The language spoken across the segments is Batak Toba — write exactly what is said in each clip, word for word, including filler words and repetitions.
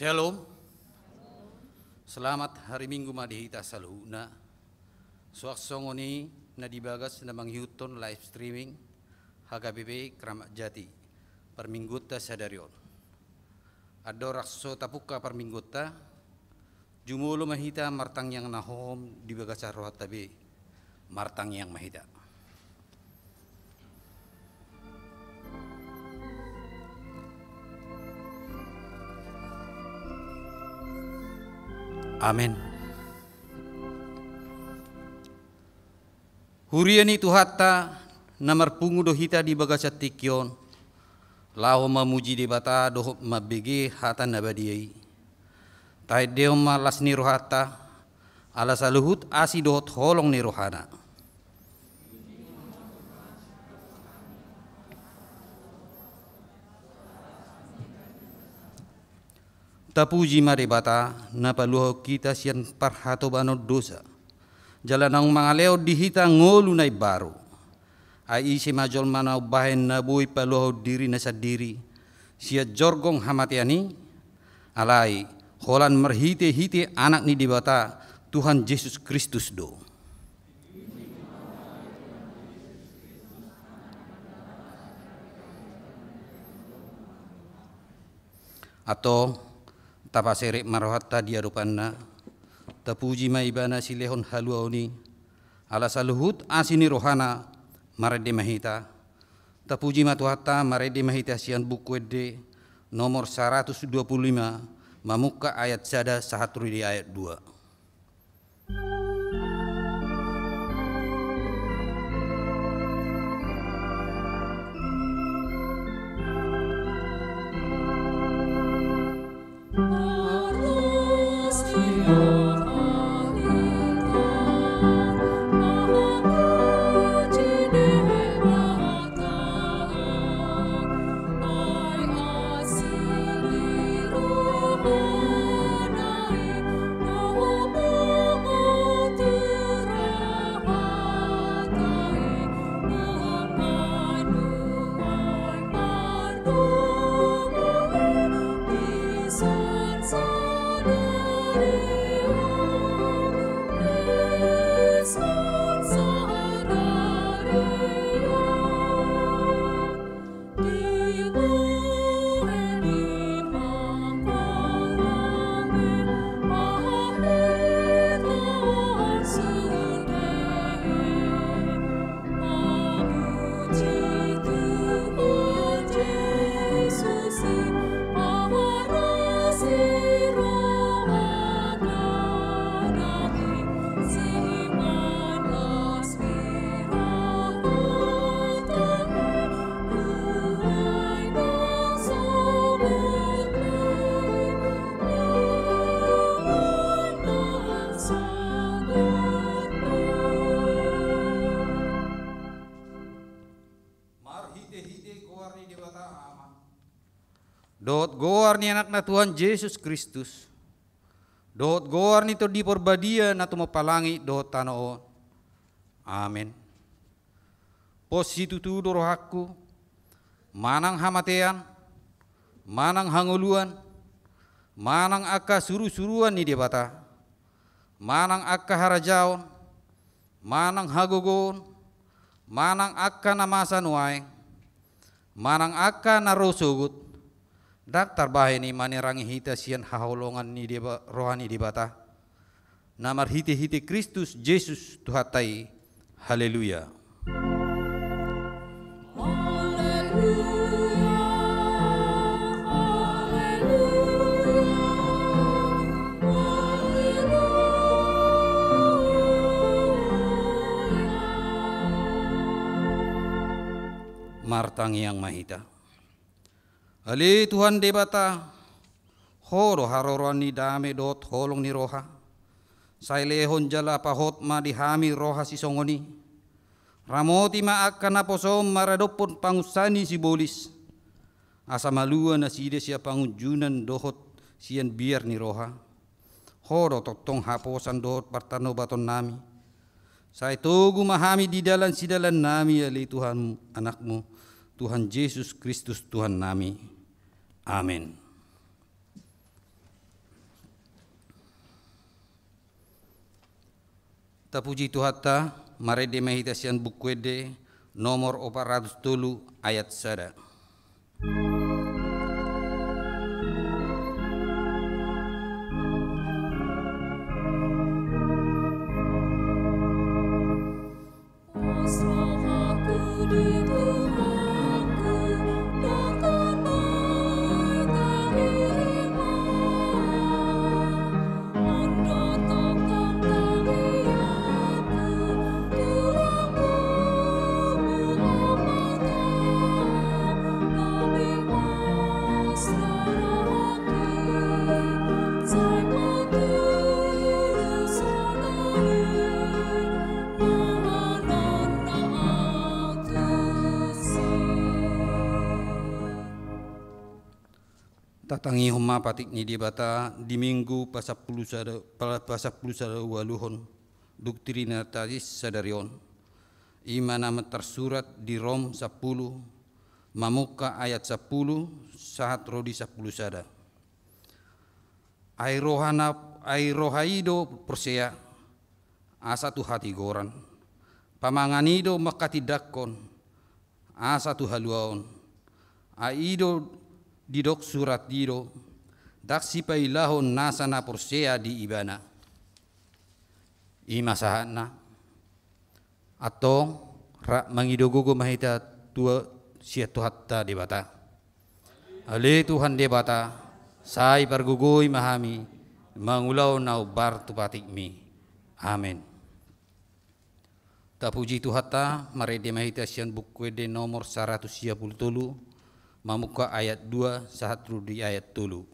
Shalom. Selamat hari Minggu ma di hita saluhutna. Suang songon i na di bagas na mangihuthon live streaming H K B P Kramat Jati, parmingguonta sadari on. Andorang so tapungka parmingguonta, jumolo ma hita martangiang na hohom di bagasan rohanta be. Martangiang ma hita. Amen. Huria ni Tuhanta, na marpungu do hita di bagasan tingki on, laho mamuji Debata dohot mambege hata na badia i. Taendehon ma las ni rohanta, ala saluhut asi dohot holong ni rohana. Tapuji ma Debata, na paluahon hita sian parhatobanon dosa, jala naung mangalehon di hita ngolu na imbaru. Ai ise ma jolma na umbahen na boi paluahon dirina sandiri sian jorgong hamatean i? Alai, holan marhitehite Anak ni Debata, Tuhan Jesus Kristus do. Antong, tapaserep ma rohanta di adopanna, tapuji ma Ibana silehon haluaon i, ala saluhut asi ni rohana, marende ma hita. Tapuji ma Tuhanta, marende ma hita sian Buku Ende nomor saratus dua pulu lima, mamungka ayat sada sahat ro di ayat dua. Marhitehite goar ni Debata Ama, dohot goar ni Anakna Tuhan Jesus Kristus, dohot goar ni Tondi Parbadia na tumompa langit dohot tano on. Amen. Pos situtu do rohangku, manang hamatean, manang hangoluan, manang angka surusuruan ni Debata, manang angka harajaon, manang hagogoon, manang angka na masa nuaeng, manang angka na ro sogot, ndang tarbahen i manerangi hita sian haholongan ni Deba-, roha ni Debata, na marhitehite Kristus Jesus Tuhanta i. Haleluya. Martangiang ma hita. Ale Tuhan Debata, Ho do haroroan ni dame dohot holong ni roha. Sai lehon jala pahot ma di hami roha sisongon i. Ramoti ma angka naposom maradophon pangunsan ni sibolis, asa malua nasida sian pangunjunan dohot sian biar ni roha. Ho do tongtong haposan dohot partanobatonnami. Sai togu ma hami di dalan sidalannami, ale Tuhan Anakmu, Tuhan Jesus Kristus Tuhannami. Amen. Tapuji Tuhanta, marende ma hita sian Buku Ende nomor opat ratus tolu ayat sada. Tatangihon ma patik ni Debata di Minggu pasampulu sada, pa-, pasampulu sada ualuhon dung Trinitatis sadari on. I ma na tarsurat di Rom sampulu, mamungka ayat sampulu sahat ro di sampulu sada. Ai roha na, ai roha i do porsea, asa tu hatigoran. Pamangan i do manghatindanghon, asa tu haluaon. Ai i do didok surat i do, ndang sipailahon nasa na porsea di ibana. I ma sahatna. Antong, rap mangido gogo ma hita tu, sian Tuhanta Debata. Ale Tuhan Debata, sai pargogoi ma hami, mangulahon na hombar tu patikmi. Amen. Tapuji Tuhanta, marende ma hita sian Buku Ende nomor saratus sia pulu tolu, mamungka ayat dua sahat ro di ayat tolu.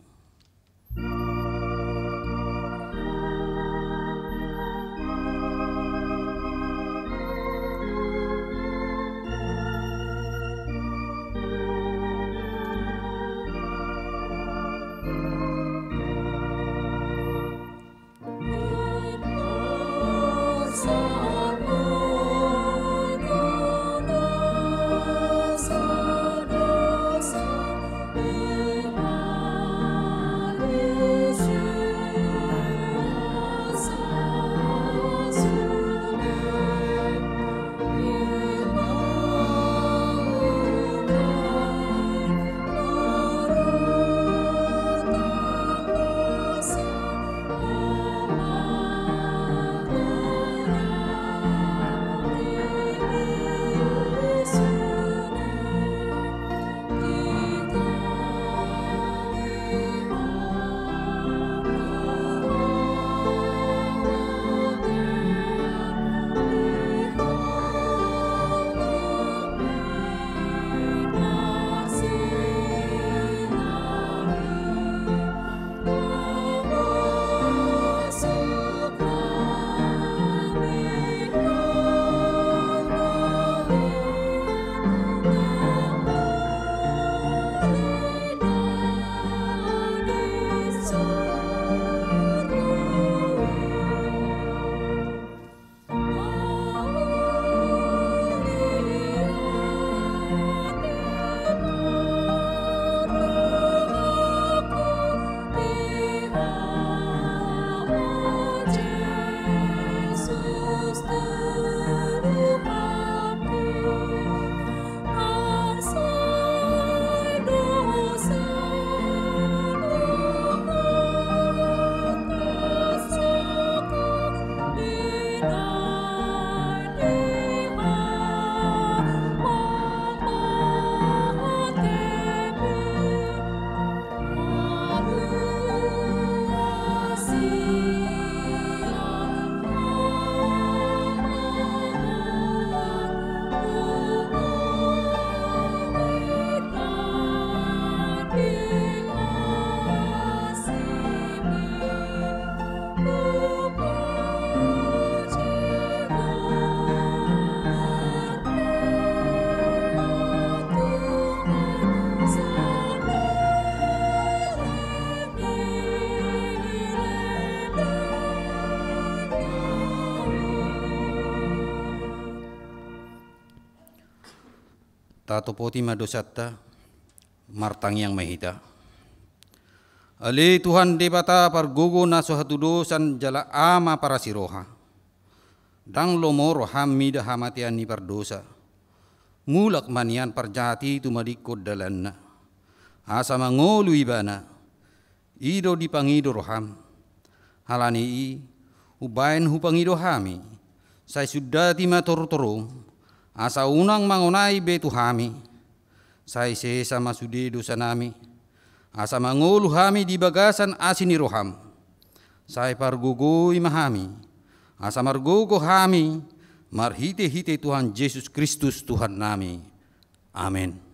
Tatopoti ma dosanta, martangiang ma hita. Ale Tuhan Debata pargogo na so hatudosan jala Ama parasi roha. Ndang lomo roham mida hamatean ni pardosa. Mulak ma nian parjahat i tumadingkon dalanna, asa mangolu ibana. I do dipangido roham. Halani i, umbaen hupangido hami, sai sundati ma torutorum, asa unang mangonai be tu hami, sai sesa ma sude dosanami, asa mangolu hami di bagasan asi ni roham. Sai pargogoi ma hami, asa margogo hami marhitehite Tuhan Jesus Kristus Tuhannami. Amen.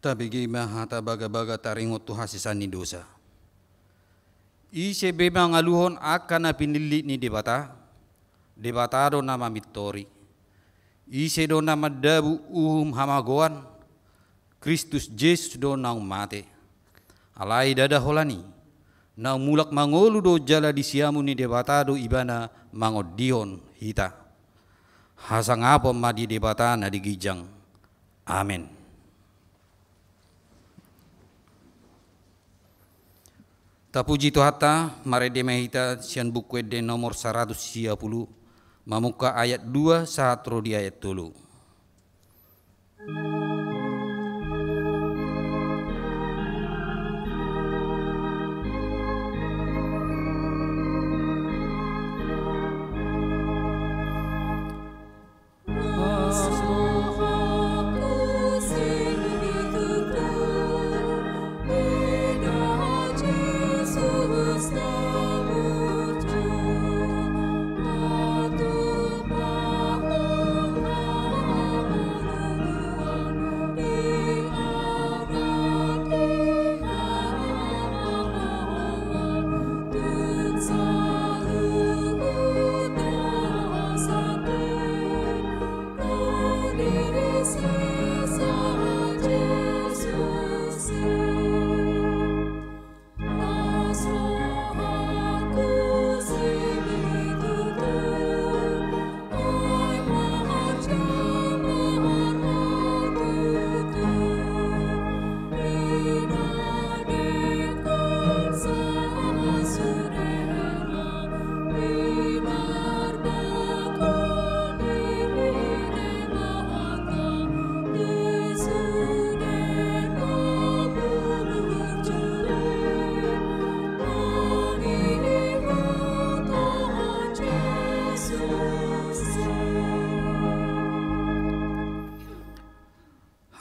Tabege ma hata bagabaga taringot tu hasesaan ni dosa. Ise be mangaluhon angka na pinillit ni Debata, Debata do na mamintori. Ise do na mandabu uhum hamagoan, Kristus Jesus do naung mate. Alai ndada holan i, naung mulak mangolu do jala di siamun ni Debata do ibana mangondihon hita. Hasangapon ma di Debata na di ginjang. Amen. Tapuji Tuhanta, marende ma hita sian Buku Ende nomor saratus sia pulu, mamungka ayat dua sahat ro di ayat tolu.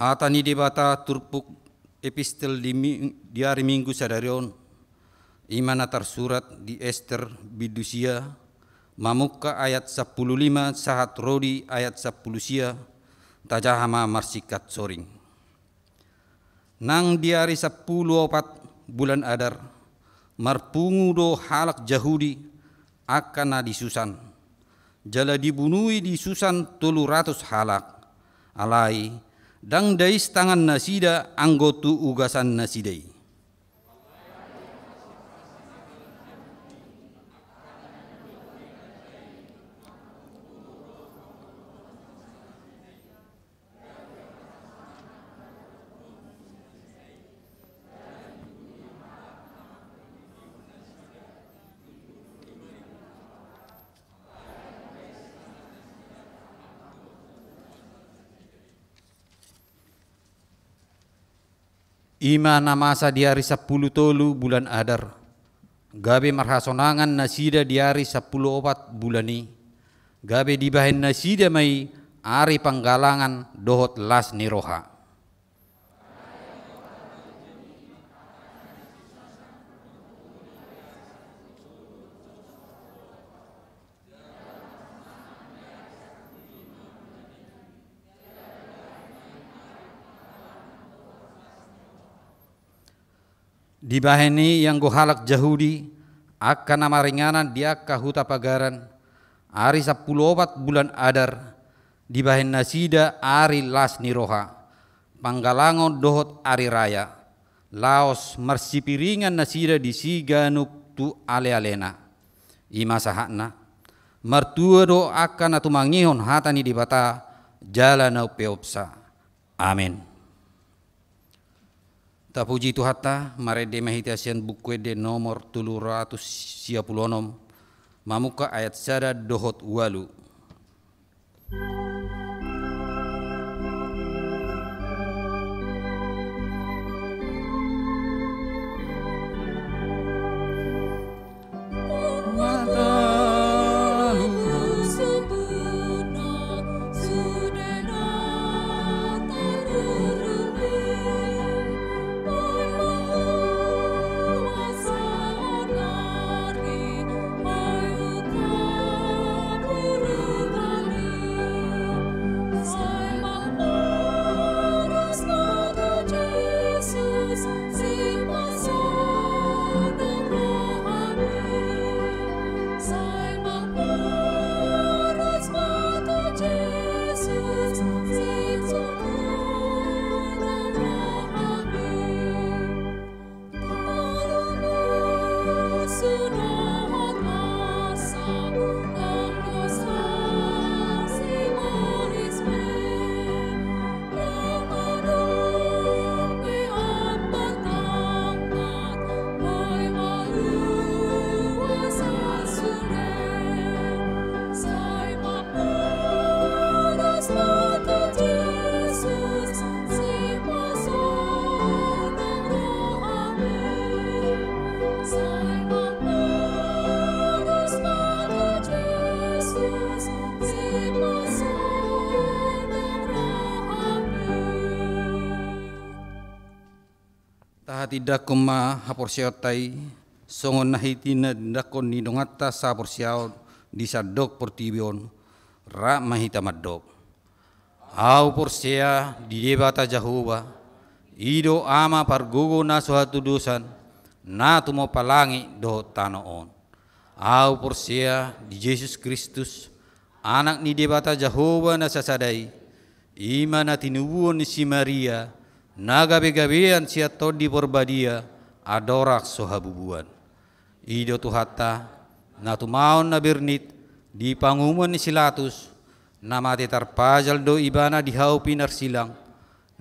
Hata ni Debata turpuk epistel di mi-, di ari Minggu sadari on, i ma na tarsurat di Ester bindu sia, mamungka ayat sampulu lima sahat ro di ayat sampulu sia, tajaha ma marsingkat soring. Nang di ari sampulu opat bulan Adar, marpungu do halak Jahudi angka na di Susan. Jala dibunui di Susan tolu ratus halak. Alai, ndang dais tangan nasida anggo tu ugasan nasida i. I ma na masa di ari sampulu tolu bulan Adar, gabe marhasonangan nasida di ari sampulu opat bulan i, gabe dibahen nasida ma i ari panggalangan dohot las ni roha. Dibahen i ianggo halak Jahudi, angka na maringanan di angka huta pagaran, ari sampulu opat bulan Adar, dibahen nasida ari las ni roha, panggalangon dohot ari raya, laos marsipiringan nasida disi ganup tu alealena. I ma sahatna. Martua do angka na tumangihon hata ni Debata jala na umpeopsa. Amen. Tapuji Tuhanta, marende ma hita sian Buku Ende nomor tolu ratus sia pulu onom, mamungka ayat sada dohot ualu. Tahatindangkon ma haporseaonta i, songon na hitinatindangkon ni donganta sahaporseaon di sandok portibi on, rap ma hita mandok. Ahu porsea di Debata Jahowa, i do Ama pargogo na so hatudosan, na tumompa langit dohot tano on. Ahu porsea di Jesus Kristus, Anak ni Debata Jahowa na sasada i, i ma na tinubuhon ni si Maria, na gabegabean sian Tondi Porbadia, andorang so habubuan. I do Tuhanta, na tumaon na bernit, di pangumuan ni si Latus, na mate tarpajal do ibana di hau pinarsilang,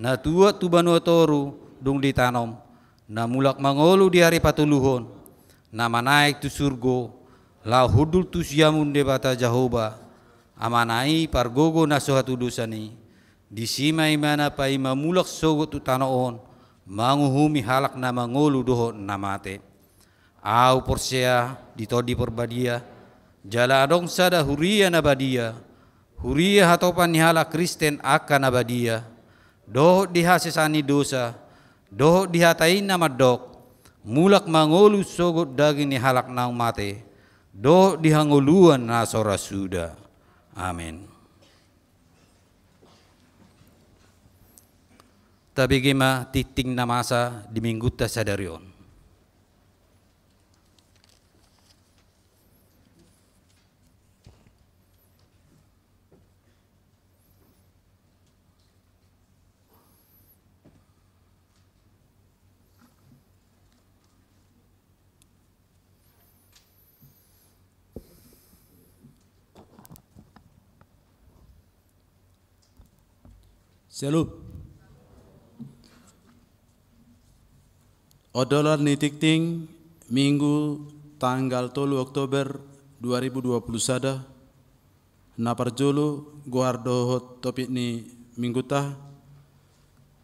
na tuat tu banua toru dung ditanom, na mulak mangolu di ari patoluhon, na manaek tu surgo, laho hundul tu siamun Debata Jahowa, Amana i pargogo na so hatudosan i, disi ma ibana paima mulak sogot tu tano on, manguhumi halak na mangolu dohot na mate. Ahu porsea di Tondi Porbadia, jala adong sada huria na badia, huria hatopan ni halak Kristen angka na badia, dohot di hasesaan ni dosa, dohot di hata i na mandok, mulak mangolu sogot daging ni halak naung mate, dohot di hangoluan na so ra suda. Amen. Tabege ma tingting na masa di Minggunta sadari on. Shalom. Ondolan ni tingting, Minggu tanggal tolu Oktober dua ribu dua puluh sada, na parjolo goar dohot topik ni Minggunta.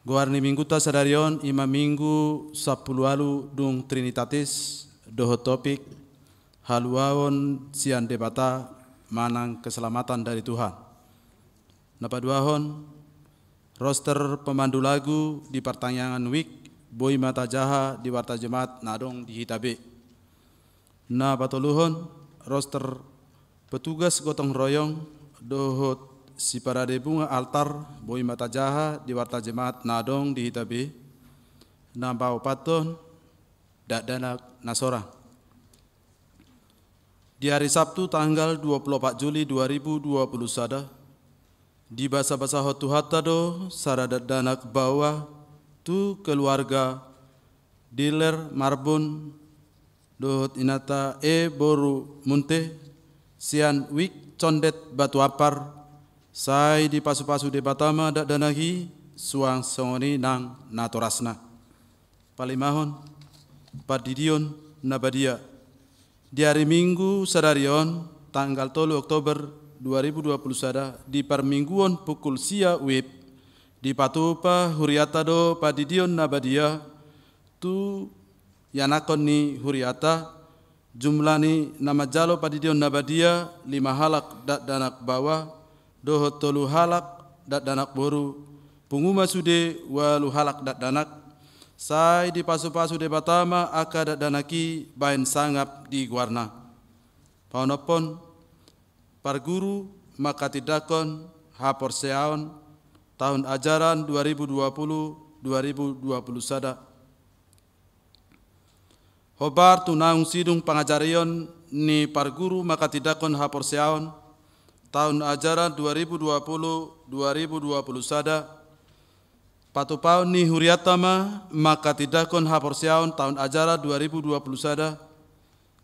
Goar ni Minggunta sadari on i ma Minggu sampulu ualu dung Trinitatis, dohot topik haluaon sian Debata manang keselamatan dari Tuhan. Na paduahon, roster pemandu lagu di partangiangan wijk, boi ma tajaha di warta jemaat na adong di hita be. Na patoluhon, roster petugas gotong royong dohot siparade bunga altar, boi ma tajaha di warta jemaat na adong di hita be. Na paopathon, dakdanak na sorang. Di ari Sabtu tanggal dua puluh opat Juli dua ribu dua puluh sada, dibasabasahon Tuhanta do sada dakdanak baoa tu keluarga Diler Marbun dohot inanta E boru Munte sian Wik Condet Batu Ampar, sai dipasupasu Debata ma dakdanak i suang songon i nang natorasna. Palimahon, pandidion na badia. Di ari Minggu sadari on, tanggal tolu Oktober dua ribu dua puluh sada, di parmingguon pukul sia wib, dipatupa huriata do pandidion na badia tu ianakhon ni huriata. Jumlah ni na manjalo pandidion na badia lima halak dakdanak baoa dohot tolu halak dakdanak boru, pungu ma sude ualu halak dakdanak, sai dipasupasu Debata ma angka dakdanak i bahen sangap di goarna. Paonomhon, parguru manghatindanghon haporseaon tahun ajaran dua ribu dua puluh dua ribu dua puluh sada. Hombar tu naung sidung pangajarion ni parguru manghatindanghon haporseaon tahun ajaran dua ribu dua puluh dua ribu dua puluh sada, patupaon ni huriata ma manghatindanghon haporseaon tahun ajaran dua ribu dua puluh sada,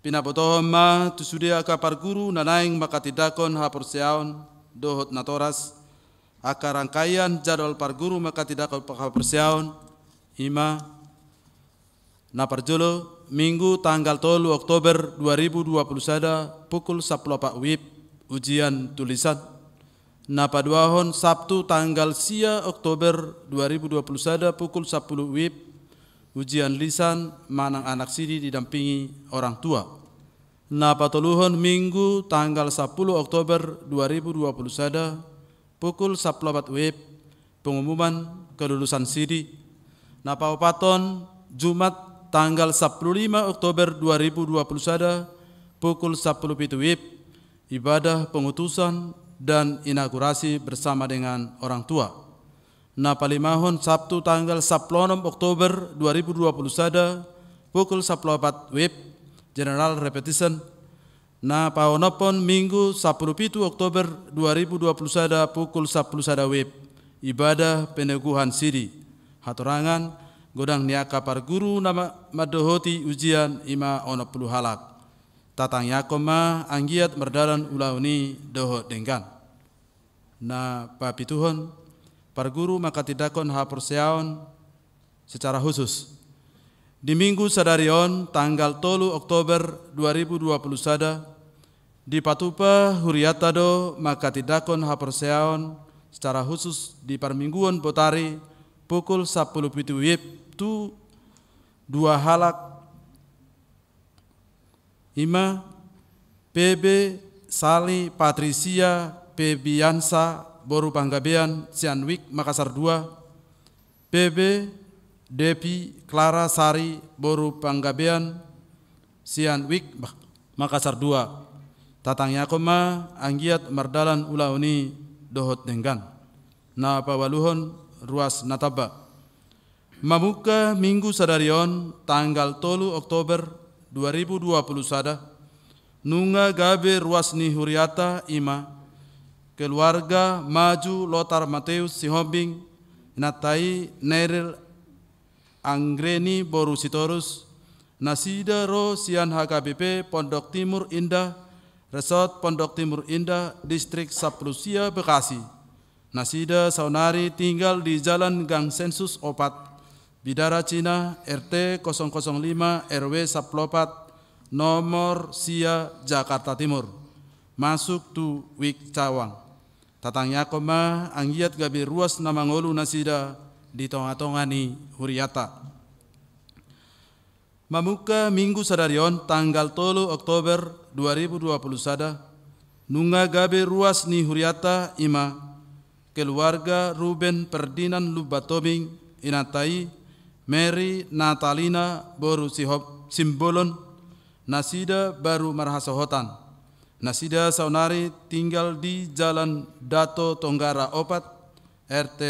pinabotohon ma tu sude angka parguru na naeng manghatindanghon haporseaon dohot natoras, angka rangkaian jadwal parguru manghatindanghon haporseaon, i ma: Na parjolo, Minggu tanggal tolu Oktober dua ribu dua puluh sada, pukul sampulu opat wib, ujian tulisan. Na paduahon, Sabtu tanggal sia Oktober dua ribu dua puluh sada, pukul sampulu wib, ujian lisan manang anak sidi didampingi orang tua. Na patoluhon, Minggu tanggal sampulu Oktober dua ribu dua puluh sada, pukul sampulu opat wib, pengumuman kelulusan sidi. Na paopathon, Jumat tanggal sampulu lima Oktober dua ribu dua puluh sada, pukul sampulu pitu wib, ibadah pengutusan dan inaugurasi bersama dengan orang tua. Na palimahon, Sabtu tanggal sampulu onom Oktober dua ribu dua puluh sada, pukul sampulu opat wib, general repetition. Na paonomhon, Minggu sampulu pitu Oktober dua ribu dua puluh sada, pukul sampulu sada wib, ibadah peneguhan sidi. Hatorangan, godang ni angka parguru na ma-, mandohoti ujian i ma onom pulu halak. Tatangiangkon ma anggiat mardalan ulaon i dohot denggan. Na papituhon, parguru manghatindanghon haporseaon secara khusus. Di Minggu sadari on, tanggal tolu Oktober dua ribu dua puluh sada, dipatupa huriata do manghatindanghon haporseaon secara khusus di parmingguon botari, pukul sampulu pitu wib, tu dua halak, i ma P B Sali Patricia Febiansa boru Panggabean sian Wik Makassar dua, P B Devi Clara Sari boru Panggabean sian Wik Mak-, Makassar dua. Tatangiangkon ma anggiat mardalan ulaon i dohot denggan. Na paualuhon, ruas na tamba. Mamungka Minggu sadari on, tanggal tolu Oktober dua ribu dua puluh sada, nunga gabe ruas ni huriata, i ma keluarga Maju Lothar Mateus Sihombing, inanta i Neril Anggreni boru Sitorus, nasida ro sian H K B P Pondok Timur Indah, Resort Pondok Timur Indah, Distrik sampulu sia, Bekasi. Nasida saonari tinggal di Jalan Gang Sensus opat, Bidara Cina, R T kosong kosong lima, R W sampulu opat, nomor sia, Jakarta Timur. Masuk tu Wik Cawang. Tatangiangkon ma anggiat gabe ruas na mangolu nasida di tongatonga ni huriata. Mamungka Minggu sadari on, tanggal tolu Oktober dua ribu dua puluh sada, nunga gabe ruas ni huriata, i ma keluarga Ruben Ferdinand Lumban Tobing, inanta i Mary Natalina boru Sihob-, Simbolon, nasida baru marhasohotan. Nasida saonari tinggal di Jalan Dato Tonggara opat, R T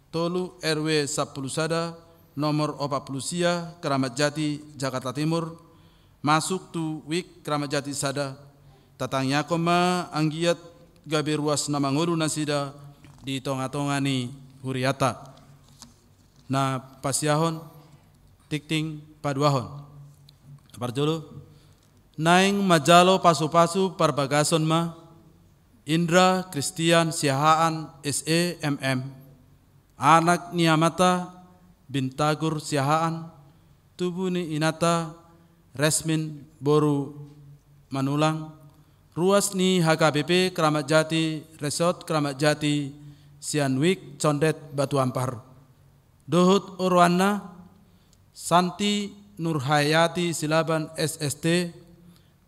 tolu, R W sampulu sada, nomor opat pulu sia, Kramat Jati, Jakarta Timur, masuk tu WIK Kramat Jati sada. Tatangiangkon ma anggiat gabe ruas na mangolu nasida di tonga-tonga ni huriata. Na pasiahon, tingting paduahon. Parjolo, naeng manjalo pasu-pasu parbagason ma Indra Christian Siahaan, S E, M M, anak ni amanta Bintagur Siahaan, tubu ni inanta Resmin boru Manulang, ruas ni H K B P Kramat Jati, Resort Kramat Jati, sian WIK Condet Batu Ampar. Dohot oroanna, Santi Nurhayati Silaban, S S T,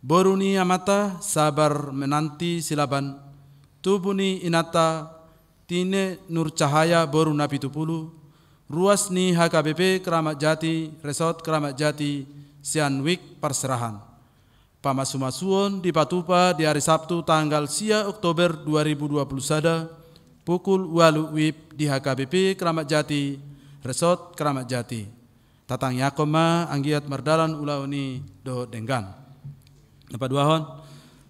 boru ni amanta Sabar Menanti Silaban, tubu ni inanta Tine Nurcahaya boru Napitupulu, ruas ni H K B P Kramat Jati, Resort Kramat Jati, sian WIK Parserahan. Pamasu-masuon dipatupa di ari Sabtu tanggal sia Oktober dua ribu dua puluh sada, pukul ualu WIB di H K B P Kramat Jati, Resort Kramat Jati. Tatangiangkon ma anggiat mardalan ulaon i dohot denggan. Na paduahon,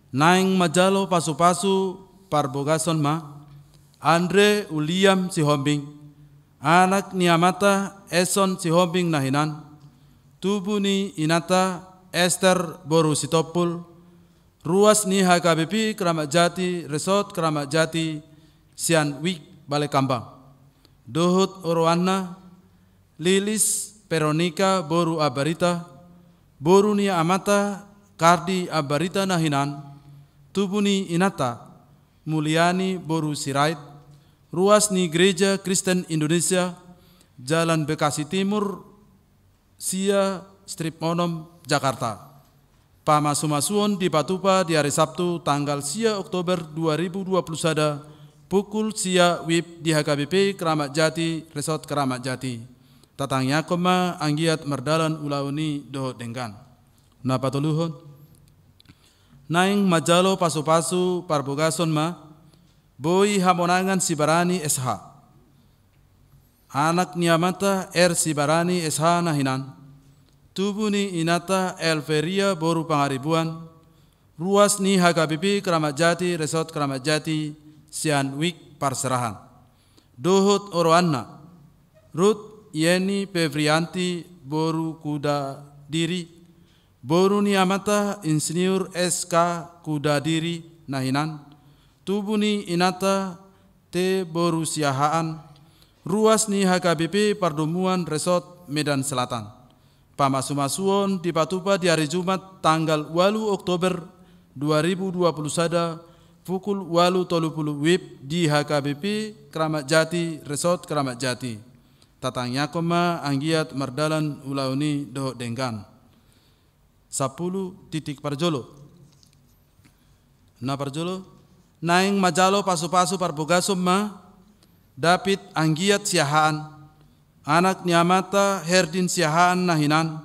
naeng manjalo pasu-pasu parbogason ma Andre Uliam Sihombing, anak ni amanta Eson Sihombing na hinan, tubu ni inanta Ester boru Sitompul, ruas ni H K B P Kramat Jati, Resort Kramat Jati, sian WIK Balekambang. Dohot oroanna, Lilis Veronica boru Abarita, boru ni amanta Kardi Abarita na hinan, tubu ni inanta Muliani boru Sirait, ruas ni Gereja Kristen Indonesia, Jalan Bekasi Timur sia, Strip onom, Jakarta. Pamasu-masuon dipatupa di ari Sabtu tanggal sia Oktober dua ribu dua puluh sada, pukul sia WIB di H K B P Kramat Jati, Resort Kramat Jati. Tatangiangkon ma anggiat mardalan ulaon i dohot denggan. Na patoluhon, naeng manjalo pasu-pasu parbogason ma Boi Hamonangan Sibarani S H, anak ni amanta R Sibarani S H na hinan, tubu ni inanta Elveria boru Pangaribuan, ruas ni H K B P Kramat Jati, Resort Kramat Jati, sian WIK Parserahan. Dohot oroanna, Ruth Yeni Fevrianti boru Kudadiri, boru ni amanta Insinyur S K Kudadiri na hinan, tubu ni inanta T boru Siahaan, ruas ni H K B P Pardomuan, Resort Medan Selatan. Pamasu-masuon dipatupa di ari Jumat tanggal ualu Oktober dua ribu dua puluh sada, pukul ualu tolu pulu WIB di H K B P Kramat Jati, Resort Kramat Jati. Tatangiangkon ma anggiat mardalan ulaon i dohot denggan. Sampulu, titik parjolo. Na parjolo, naeng manjalo pasu-pasu parbogason ma David Anggiat Siahaan, anak ni amanta Herdin Siahaan na hinan,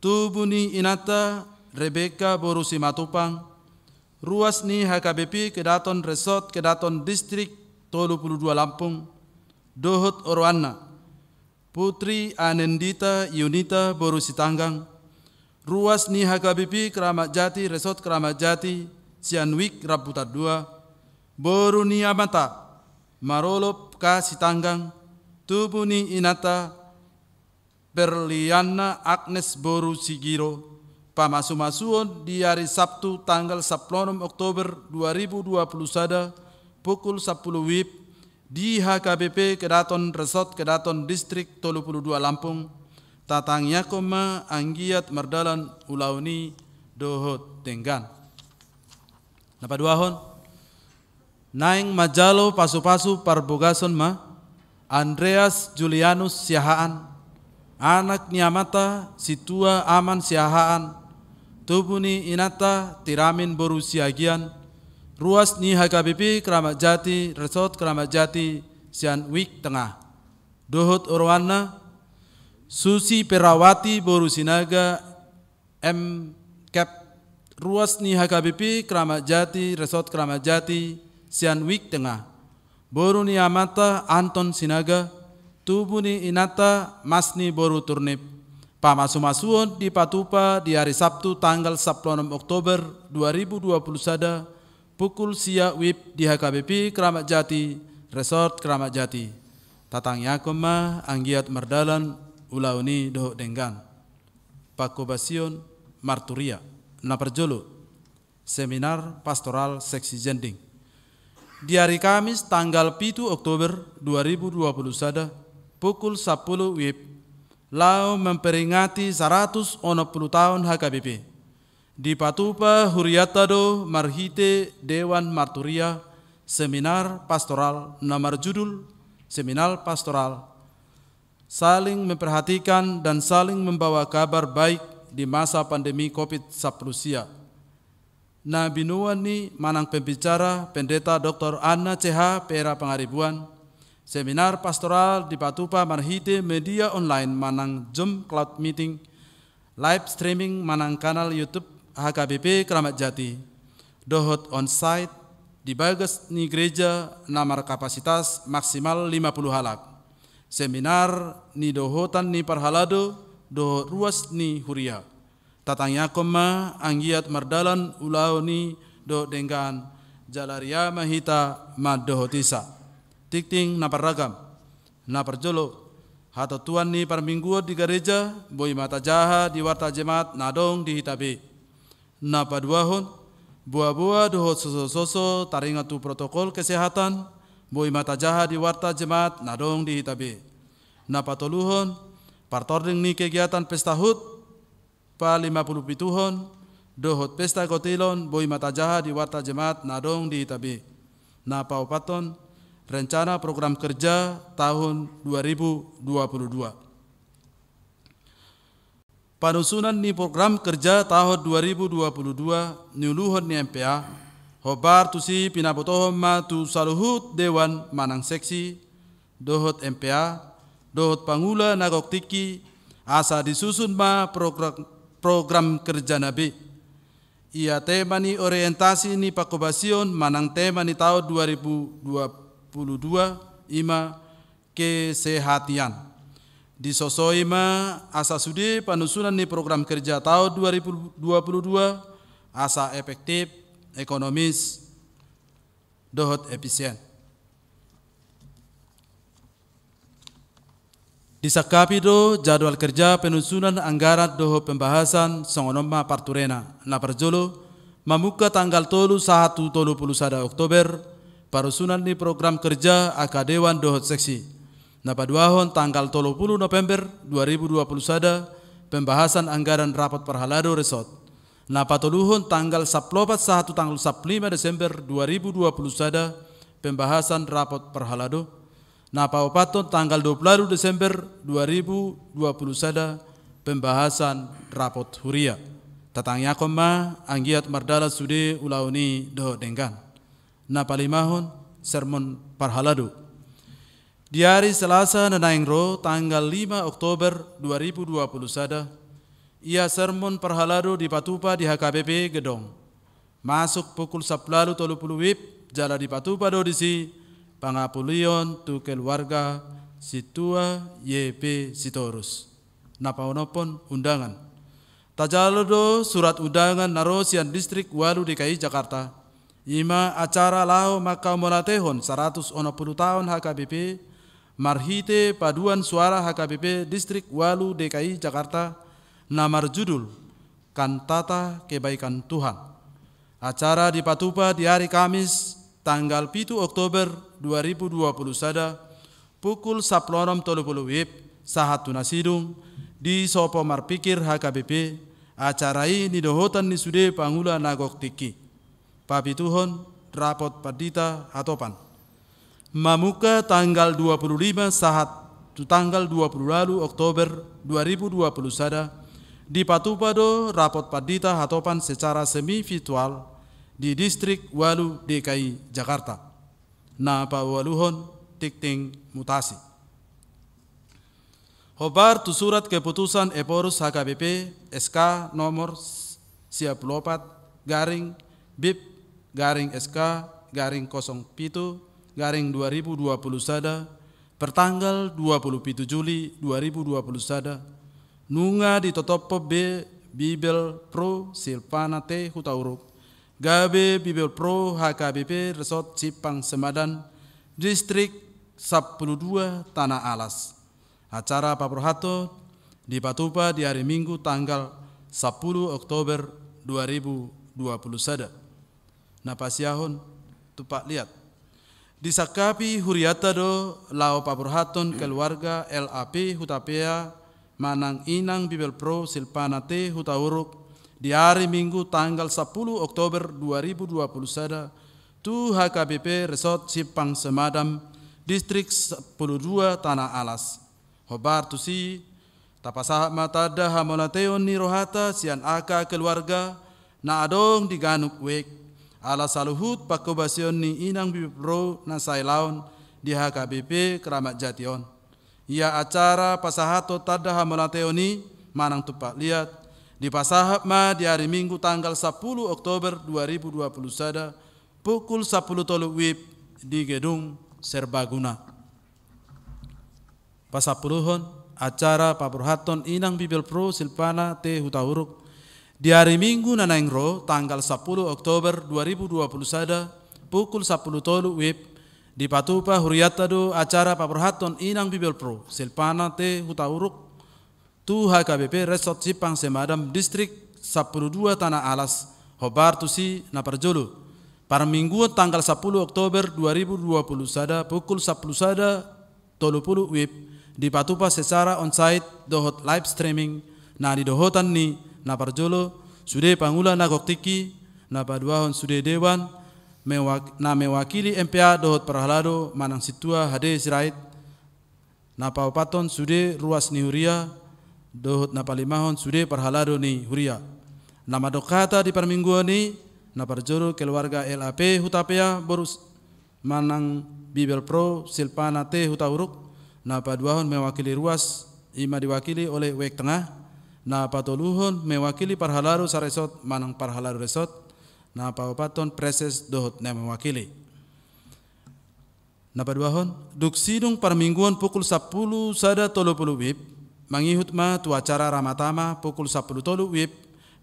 tubu ni inanta Rebeka boru Simatupang, ruas ni H K B P Kedaton, Resort Kedaton, Distrik tolu pulu dua Lampung, dohot oroanna, Putri Anendita Yunita boru Sitanggang, ruas ni H K B P Kramat Jati, Resort Kramat Jati, sian WIK Rambutan dua, boru ni amanta Marolop K Sitanggang, tubu ni inanta Berliana Agnes boru Sigiro. Pamasu-masuon di ari Sabtu tanggal sampulu onom Oktober dua ribu dua puluh sada, pukul sampulu WIB di H K B P Kedaton, Resort Kedaton, Distrik tolu pulu dua Lampung. Tatangiangkon ma anggiat mardalan ulaon i dohot denggan. Na paduahon, naeng manjalo pasu-pasu parbogason ma Andreas Julianus Siahaan, anak ni amanta Situa Aman Siahaan, tubu ni inanta Tiramin boru Siagian, ruas ni H K B P Kramat Jati, Resort Kramat Jati, sian WIK Tengah. Dohot oroanna, Susi Perawati boru Sinaga, M Kep, ruas ni H K B P Kramat Jati, Resort Kramat Jati, sian WIK Tengah. Boru ni amanta Anton Sinaga, Tubu ni inanta, mas ni boru Turnip. Pamasumasuon dipatupa di ari Sabtu tanggal sampulu onom Oktober dua ribu dua puluh sada, pukul sia WIB di H K B P Kramat Jati, Resort Kramat Jati. Tatangiangkon ma anggiat mardalan ulaon i dohot denggan. Panghobasion marturia. Na parjolo, seminar pastoral seksi Jending. Di ari Kamis tanggal pitu Oktober dua ribu dua puluh sada, pukul sampulu WIB, laho memperingati saratus onom pulu taon H K B P. Dipatupa hurianta do marhite Dewan Marturia, seminar pastoral na marjudul Seminar Pastoral Saling Memperhatikan dan Saling Membawa Kabar Baik di Masa Pandemi Covid sampulu sia. Na binoan ni manang pembicara Pendeta Doktor Anna C H Pera Pangaribuan. Seminar pastoral dipatupa marhite media online manang Zoom cloud meeting, live streaming manang kanal YouTube H K B P Kramat Jati, dohot onsite di bagas ni gereja na markapasitas maksimal lima pulu halak. Seminar ni dohotan ni parhalado dohot ruas ni huria. Tatangiangkon ma anggiat mardalan ulaon i dohot denggan, jala ria ma hita mandohotisa. Tingting na parragam. Na parjolo, hatontuan ni parmingguon di gareja, boi ma tajaha di warta jemaat na adong di hita be. Na paduahon, boaboa dohot sosososo taringot tu protokol kesehatan, boi ma tajaha di warta jemaat na adong di hita be. Na patoluhon, partording ni kegiatan pesta HUT, palimapulupituhon, dohot pesta kotilon, boi ma tajaha di warta jemaat na adong di hita be. Na paopathon, rencana program kerja tahun dua ribu dua puluh dua. Panusunan ni program kerja tahun dua ribu dua puluh dua niuluhon ni M P A, hombar tusi pinabotohon ma tu saluhut dewan manang seksi, dohot M P A, dohot pangula na gok tingki, asa disusun ma program, program kerjana be. Ia tema ni orientasi ni panghobasion manang tema ni tahun dua ribu dua puluh dua, i ma kesehatan. Disosoi ma asa sude panusunan ni program kerja tahun dua ribu dua puluh dua, asa efektif, ekonomis, dohot efisien. Disangkapi do jadwal kerja penusunan anggaran dohot pembahasan songon on ma parturena. Na parjolo, mamungka tanggal tolu sahat tu tolu pulu sada Oktober, parusunan ni program kerja angka dewan dohot seksi. Na paduahon tanggal tolu pulu November dua ribu dua pulu sada, pembahasan anggaran rapot parhalado resort. Na patoluhon tanggal sampulu opat sahat tu tanggal sampulu lima Desember dua ribu dua pulu sada, pembahasan rapot parhalado. Na paopathon tanggal dua pulu ualu Desember dua ribu dua pulu sada, pembahasan rapot huria. Tatangiangkon ma anggiat mardalan sude ulaon i dohot denggan. Na palimahon, sermon parhalado. Di ari Selasa na naeng ro tanggal lima Oktober dua ribu dua pulu sada, ia sermon parhalado dipatupa di H K B P Gedong. Masuk pukul sampulu ualu tolu pulu WIB, jala dipatupa do disi pangapulion tu keluarga sintua Y P Sitorus. Na paonomhon, undangan. Tajalo do surat undangan na ro sian Distrik Ualu D K I Jakarta. I ma acara laho mangkamauliatehon saratus onom pulu taon H K B P, marhite paduan suara H K B P Distrik Ualu D K I Jakarta, na marjudul Kantata Kebaikan Tuhan. Acara dipatupa di ari Kamis, tanggal pitu Oktober dua ribu dua pulu sada, pukul sampulu onom tolu pulu WIB, sahat tu na sidung, di Sopo Marpikir H K B P, acara i nidohotan ni sude pangula na gok tingki. Papituhon, rapot pandita hatopan. Mamungka tanggal dua pulu lima sahat tu tanggal dua pulu ualu Oktober dua ribu dua pulu sada, dipatupa do rapot pandita hatopan secara semi virtual di Distrik Ualu D K I Jakarta. Na paualuhon, tingting mutasi. Hombar tu surat keputusan Ephorus H K B P S K nomor sia pulu opat garing bip garing S K garing kosong pitu garing dua ribu dua pulu sada, Pertanggal dua puluh pitu Juli dua ribu dua puluh sada, nunga ditotophon be Bibelvrouw Silvana T Hutauruk gabe Bibelvrouw H K B P Resort Simpang Semadan, Distrik sampulu dua Tanah Alas. Acara paborhathon dipatupa di ari Minggu tanggal sampulu Oktober dua ribu dua puluh sada. Na pasiahon tumpak liat. Disangkapi hurianta do laho paborhathon keluarga L A P Hutapea manang inang Bibelvrouw Silvana T Hutauruk di ari Minggu tanggal sampulu Oktober dua ribu dua puluh sada tu H K B P Resort Simpang Semadan, Distrik sampulu dua Tanah Alas. Hombar tusi, tapasahat ma tanda hamauliateon ni rohanta sian angka keluarga na adong di ganup wijk, ala saluhut panghobasion ni inang Bibelvrouw na sai laon di H K B P Keramat Jati on. Ia acara pasahathon tanda hamauliateon i manang tumpak liat, dipasahat ma di ari Minggu tanggal sampulu Oktober dua ribu dua puluh sada, pukul sampulu tolu wib di Gedung Serbaguna. Pasampuluhon, acara paborhathon inang Bibelvrouw Silvana T Hutauruk di ari Minggu na naeng ro, tanggal sampulu Oktober dua ribu dua puluh sada, pukul sampulu tolu wib, dipatupa hurianta do acara paborhathon inang Bibelvrouw Silvana T Hutauruk tu H K B P Resort Simpang Semadan, Distrik sampulu dua Tanah Alas. Hombar tusi, na parjolo, parmingguon tanggal sampulu Oktober dua ribu dua puluh sada, pukul sampulu sada tolu pulu wib, dipatupa secara onsite dohot live streaming, na nidohotan ni, na parjolo, sude pangula na gok tingki, na paduahon sude dewan mewak-, na mewakili M P A dohot parhalado manang sintua H D Sirait, na paopathon sude ruas ni huria, dohot na palimahon sude parhalado ni huria. Na mandok hata di parmingguon i, na parjolo keluarga L A P Hutapea boru s-, manang Bibelvrouw Silvana T Hutauruk, na paduahon mewakili ruas, i ma diwakili oleh wijk tengah, na patoluhon mewakili parhalado saresort manang parhalado resort, na paopathon praeses dohot na mewakili. Na paduahon, dung sidung parmingguon pukul sampulu sada tolu pulu wib, mangihut ma tu acara ramatama pukul sampulu tolu wib,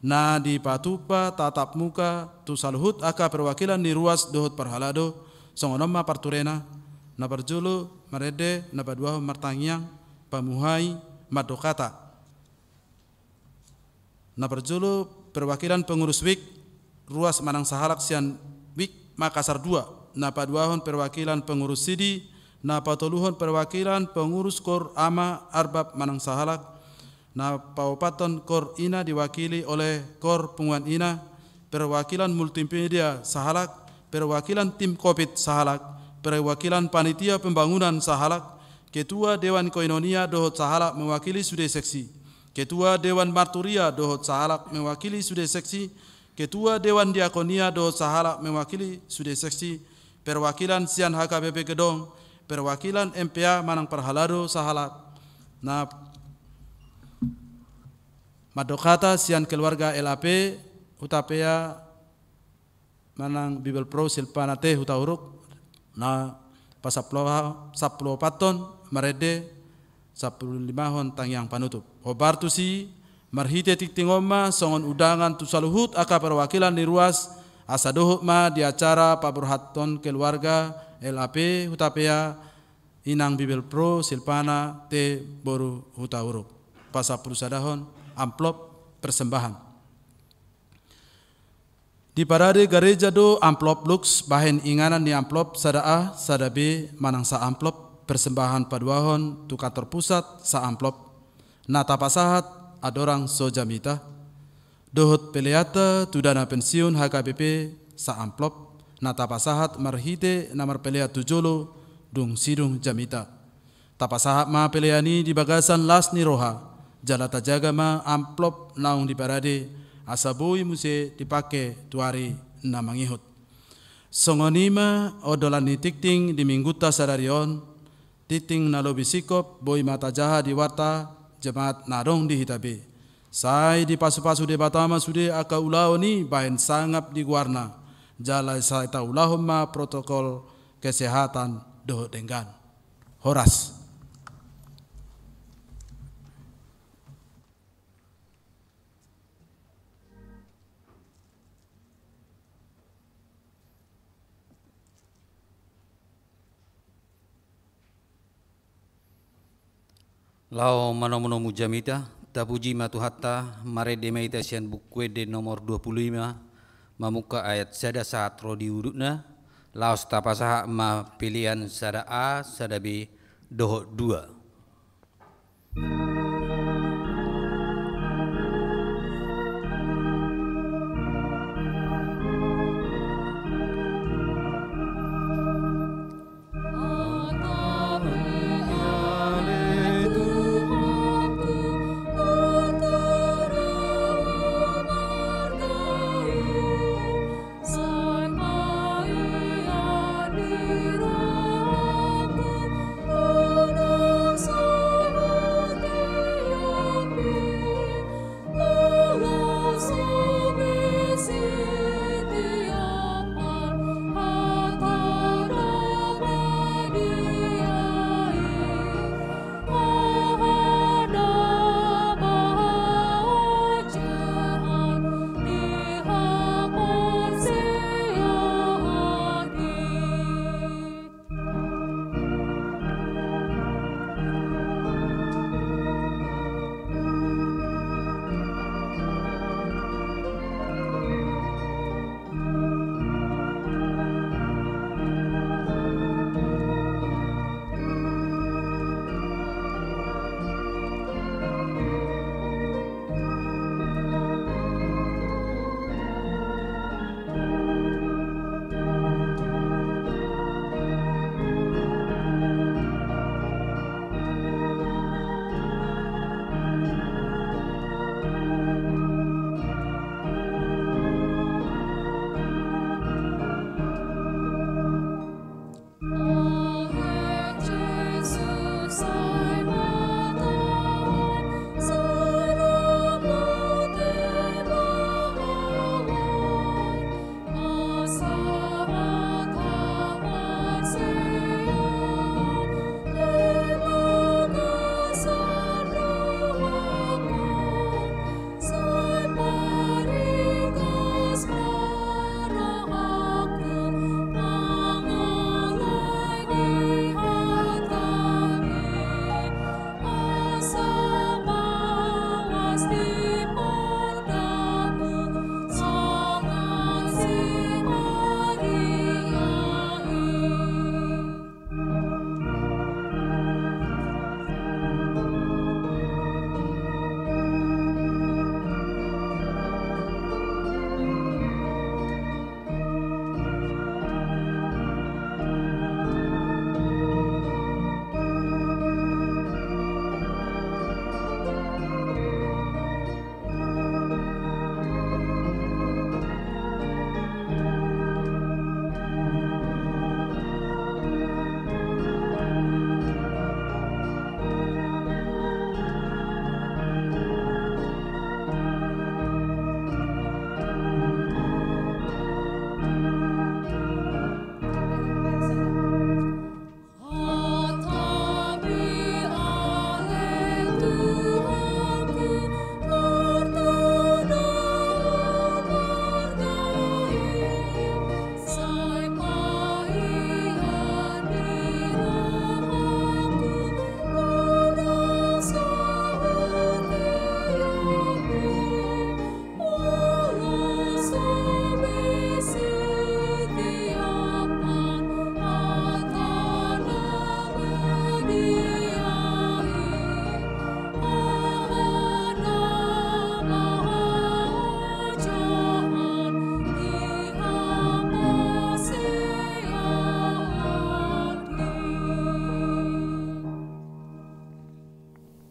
na dipatupa tatap muka tu saluhut angka perwakilan ni ruas dohot parhalado, songon on ma parturena, na parjolo marende, na paduahon martangiang, pamuhai, mandok hata. Na parjolo perwakilan pengurus wijk, ruas manang sahalak sian wijk Makassar dua, na paduahon perwakilan pengurus sidi, na patoluhon perwakilan pengurus kor ama arbab manang sahalak, na paopathon kor ina diwakili oleh kor punguan ina, perwakilan multimedia sahalak, perwakilan tim covid sahalak, perwakilan panitia pembangunan sahalak, ketua dewan koinonia dohot sahalak mewakili sude seksi, ketua dewan marturia dohot sahalak mewakili sude seksi, ketua dewan diakonia dohot sahalak mewakili sude seksi, perwakilan sian H K B P gedong, perwakilan M P A manang parhalado sahalak. Na mandok hata sian keluarga L A P Hutapea manang Bibelvrouw Silvana T Hutauruk, na pasampulu, sampulu opathon marende, sampulu limahon tangiang panutup. Hombar tusi, marhite tingting on ma songon undangan tu saluhut angka perwakilan ni ruas, asa dohot ma di acara paborhathon keluarga L A P Hutapea, inang Bibelvrouw Silvana T boru Hutauruk. Pasampulu sadahon amplop persembahan. Diparade gareja do amplop lux, bahen inganan ni amplop sada A, sada B, manang sa amplop, persembahan paduahon tu kantor pusat sa amplop, na tapasahat andorang so jamita, dohot peleanta tu dana pensiun H K B P sa amplop, na tapasahat marhite na marpelean tu jolo dung sidung jamita. Tapasahat ma pelean i di bagasan las ni roha, jala tajaga ma amplop naung diparade, asa boi muse dipake tu ari na mangihut. Songon i ma ondolan ni tingting di minggunta sadari on, tingting na lobi singkop boi ma tajaha di warta jemaat na adong di hita be. Sai dipasupasu Debata ma sude angka ulaon i bahen sangap di goarna, jala sai taulahon ma protokol kesehatan dohot denggan. Horas. Laho manomunomu jamita, tapuji ma Tuhanta, marende ma hita sian Buku Ende nomor dua pulu lima, mamungka ayat sada sahat ro di udutna, laos tapasahat ma pelean sada A, sada B, dohot dua.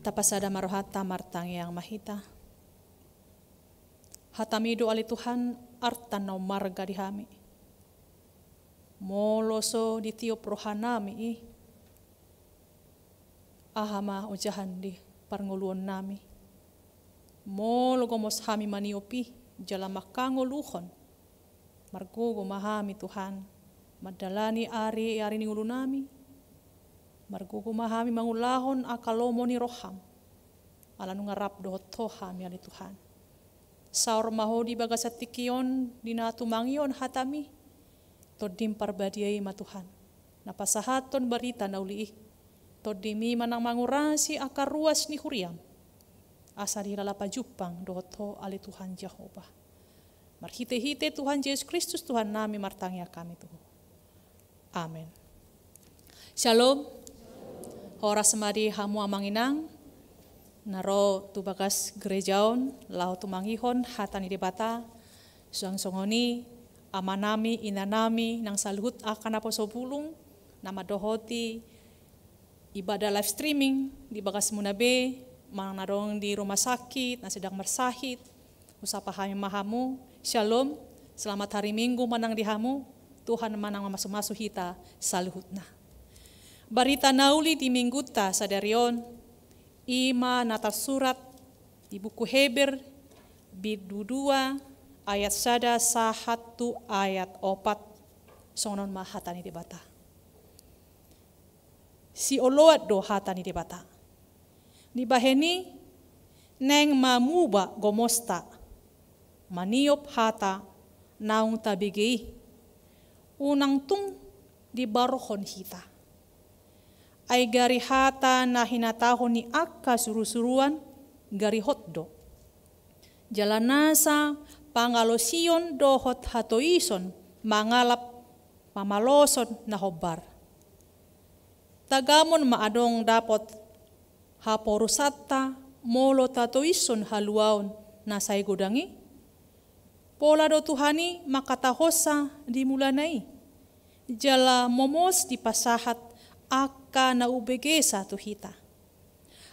Tapasada ma rohanta, martangiang ma hita. Hatami do ale Tuhan, arta na ummarga di hami. Molo so ditiop rohanami i, aha ma ojahan di parngoluonnami? Molo gomos hami maniop i jala mangkangoluhon, margogo ma hami Tuhan mandalani ari-ari ni ngolunami. Margogo ma hami mangulahon angka lomo ni roham, ala nunga rap dohot Ho hami ale Tuhan. Saor ma Ho di bagasan tingki on di na tumangihon hatami. Tondim Parbadia i ma Tuhan, na pasahathon barita na uli i. Tondim i ma nang mangurasi angka ruas ni huriam, asa dihilala pajumpang dohot Ho ale Tuhan Jahowa. Marhitehite Tuhan Jesus Kristus Tuhannami martangiang hami tu Ho. Amen. Shalom. Horas ma di hamu amang inang na ro tu bagas gereja on laho tumangihon hata ni Debata. Suang songon i amanami, inanami nang saluhut angka naposo bulung na mandohoti ibadah live streaming di bagasmuna be, manang na adong di rumah sakit, na sedang marsahit. Husapa hami ma hamu, shalom, selamat hari Minggu ma nang di hamu. Tuhan ma nang mamasumasu hita saluhutna. Barita na uli di Minggunta sadari on, i ma na tarsurat di buku Heber, bindu dua, ayat sada sahat tu ayat opat. Songon on ma hata ni Debata. Sioloan do hata ni Debata. Dibahen i, naeng ma muba gomosta maniop hata naung tabege i, unang tung dibarohon hita. Ai gari hata na hinatahon ni angka surusuruan gari hot do, jala nasa pangalosion dohot hatoison mangalap mamaloson na hombar. Tagamon ma adong dapot haporusanta molo tatoishon haluaon na sai godang i? Pola do Tuhan i mangkatahonsa di mulana i, jala momos dipasahat angka na umbegesa tu hita.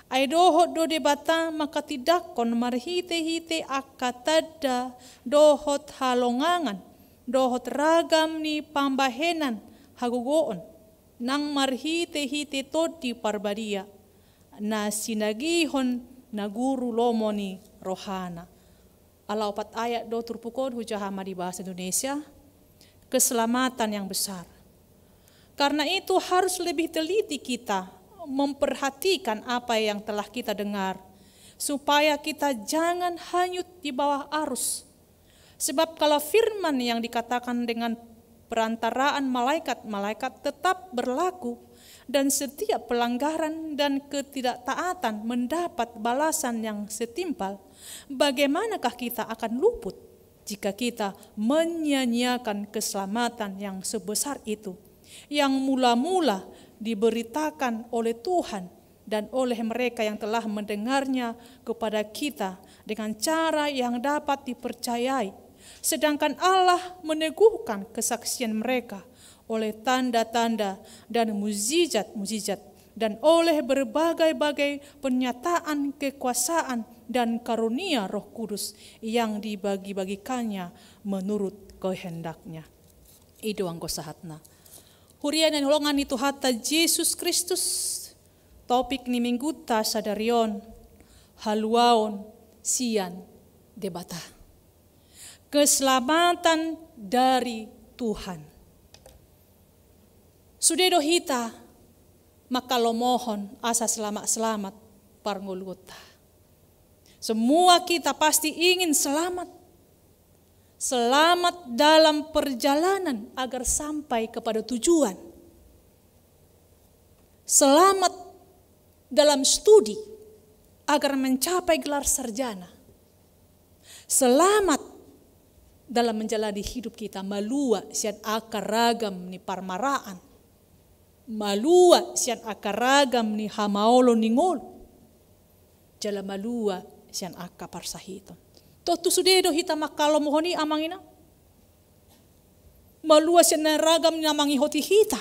Ai dohot do Debata mangkatindangkon marhitehite angka tanda dohot halongangan dohot ragam ni pambahenan hagogoon nang marhitehite Tondi Parbadia na sinagihon na guru lomo ni rohana. Ala opat ayat do turpuk on, hujaha ma di bahasa Indonesia. Keselamatan yang besar. Karena itu harus lebih teliti kita memperhatikan apa yang telah kita dengar, supaya kita jangan hanyut di bawah arus. Sebab kalau firman yang dikatakan dengan perantaraan malaikat-malaikat tetap berlaku, dan setiap pelanggaran dan ketidaktaatan mendapat balasan yang setimpal, bagaimanakah kita akan luput jika kita menyia-nyiakan keselamatan yang sebesar itu, yang mula-mula diberitakan oleh Tuhan dan oleh mereka yang telah mendengarnya kepada kita dengan cara yang dapat dipercayai, sedangkan Allah meneguhkan kesaksian mereka oleh tanda-tanda dan mujizat-mujizat, dan oleh berbagai-bagai pernyataan kekuasaan dan karunia Roh Kudus yang dibagi-bagikannya menurut kehendaknya. I do anggo sahatna. Huria na hinaholongan ni Tuhanta Jesus Kristus, topik ni Minggunta sadari on, haluaon sian Debata. Keselamatan dari Tuhan. Sude do hita mangkalomohon asa selamat-selamat parngoluonta. Semua kita pasti ingin selamat. Selamat dalam perjalanan agar sampai kepada tujuan. Selamat dalam studi agar mencapai gelar sarjana. Selamat dalam menjalani hidup kita, malua sian angka ragam ni parmaraan, malua sian angka ragam ni hamaolon ni ngolu, jala malua sian angka parsahiton. Tontu sude do hita mangkalomohon i, amang inang. Malua sian na ragam na mangihoti hita.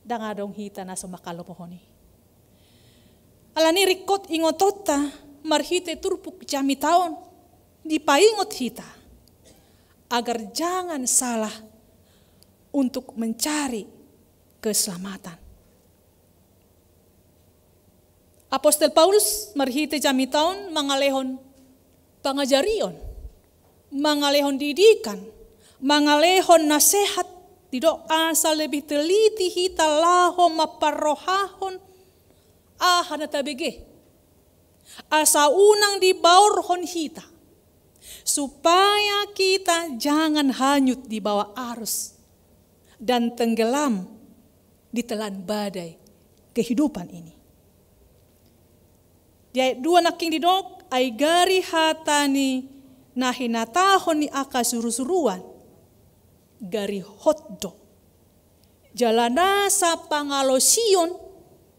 Ndang adong hita na so mangkalomohon i. Alani i ringkot ingotonta marhite turpuk jamita on, dipaingot hita agar jangan salah untuk mencari keselamatan. Apostel Paulus marhite jamita on mangalehon pangajarion, mangalehon didikan, mangalehon nasehat Didok asa lebih teliti hita laho mamparrohahon aha na tabege, asa unang dibaorhon hita, supaya kita jangan hanyut di bawah arus dan tenggelam di telan badai kehidupan ini. Di ayat dua nangkin didok, ai gari hata ni na hinatahon ni angka surusuruan, gari hot do. Jala nasa pangalosion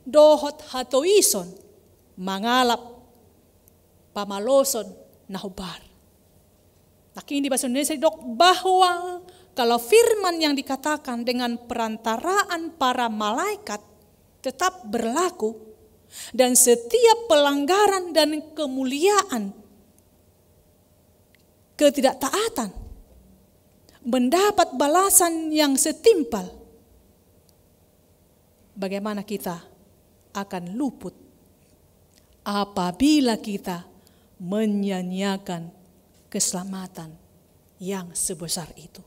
dohot hatoison mangalap pamaloson na hombar. Nangkin di bahasa Indonesia didok bahwa kalau firman yang dikatakan dengan perantaraan para malaikat tetap berlaku, dan setiap pelanggaran dan kemuliaan ketidaktaatan mendapat balasan yang setimpal, bagaimana kita akan luput apabila kita menyia-nyiakan keselamatan yang sebesar itu?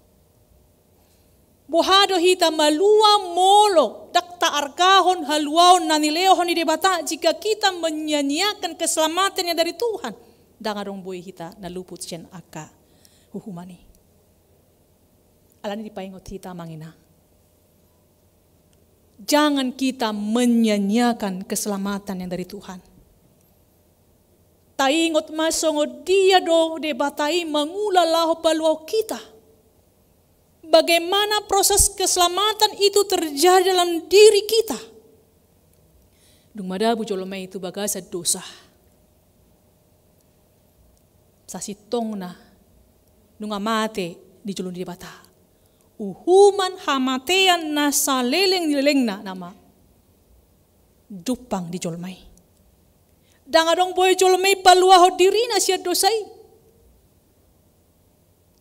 Boha do hita malua molo ndang taargahon haluaon na nilehon ni Debata jika kita menyia-nyiakan keselamatan yang dari Tuhan? Ndang adong boi hita na luput sian angka hukuman i. Alani dipaingot hita, Amang Inang, jangan kita menyia-nyiakan keselamatan yang dari Tuhan. Taingot ma songon dia do Debata i mangula laho paluahon hita. Bagaimana proses keselamatan itu terjadi dalam diri kita? Dung madabu jolma i tu bagasan dosa, sasintongna nunga mate di jolo ni Debata. Uhuman hamatean na saleleng ni lelengna nama jumpang di jolma i. Ndang adong boi jolma i paluahon dirina sian dosa i.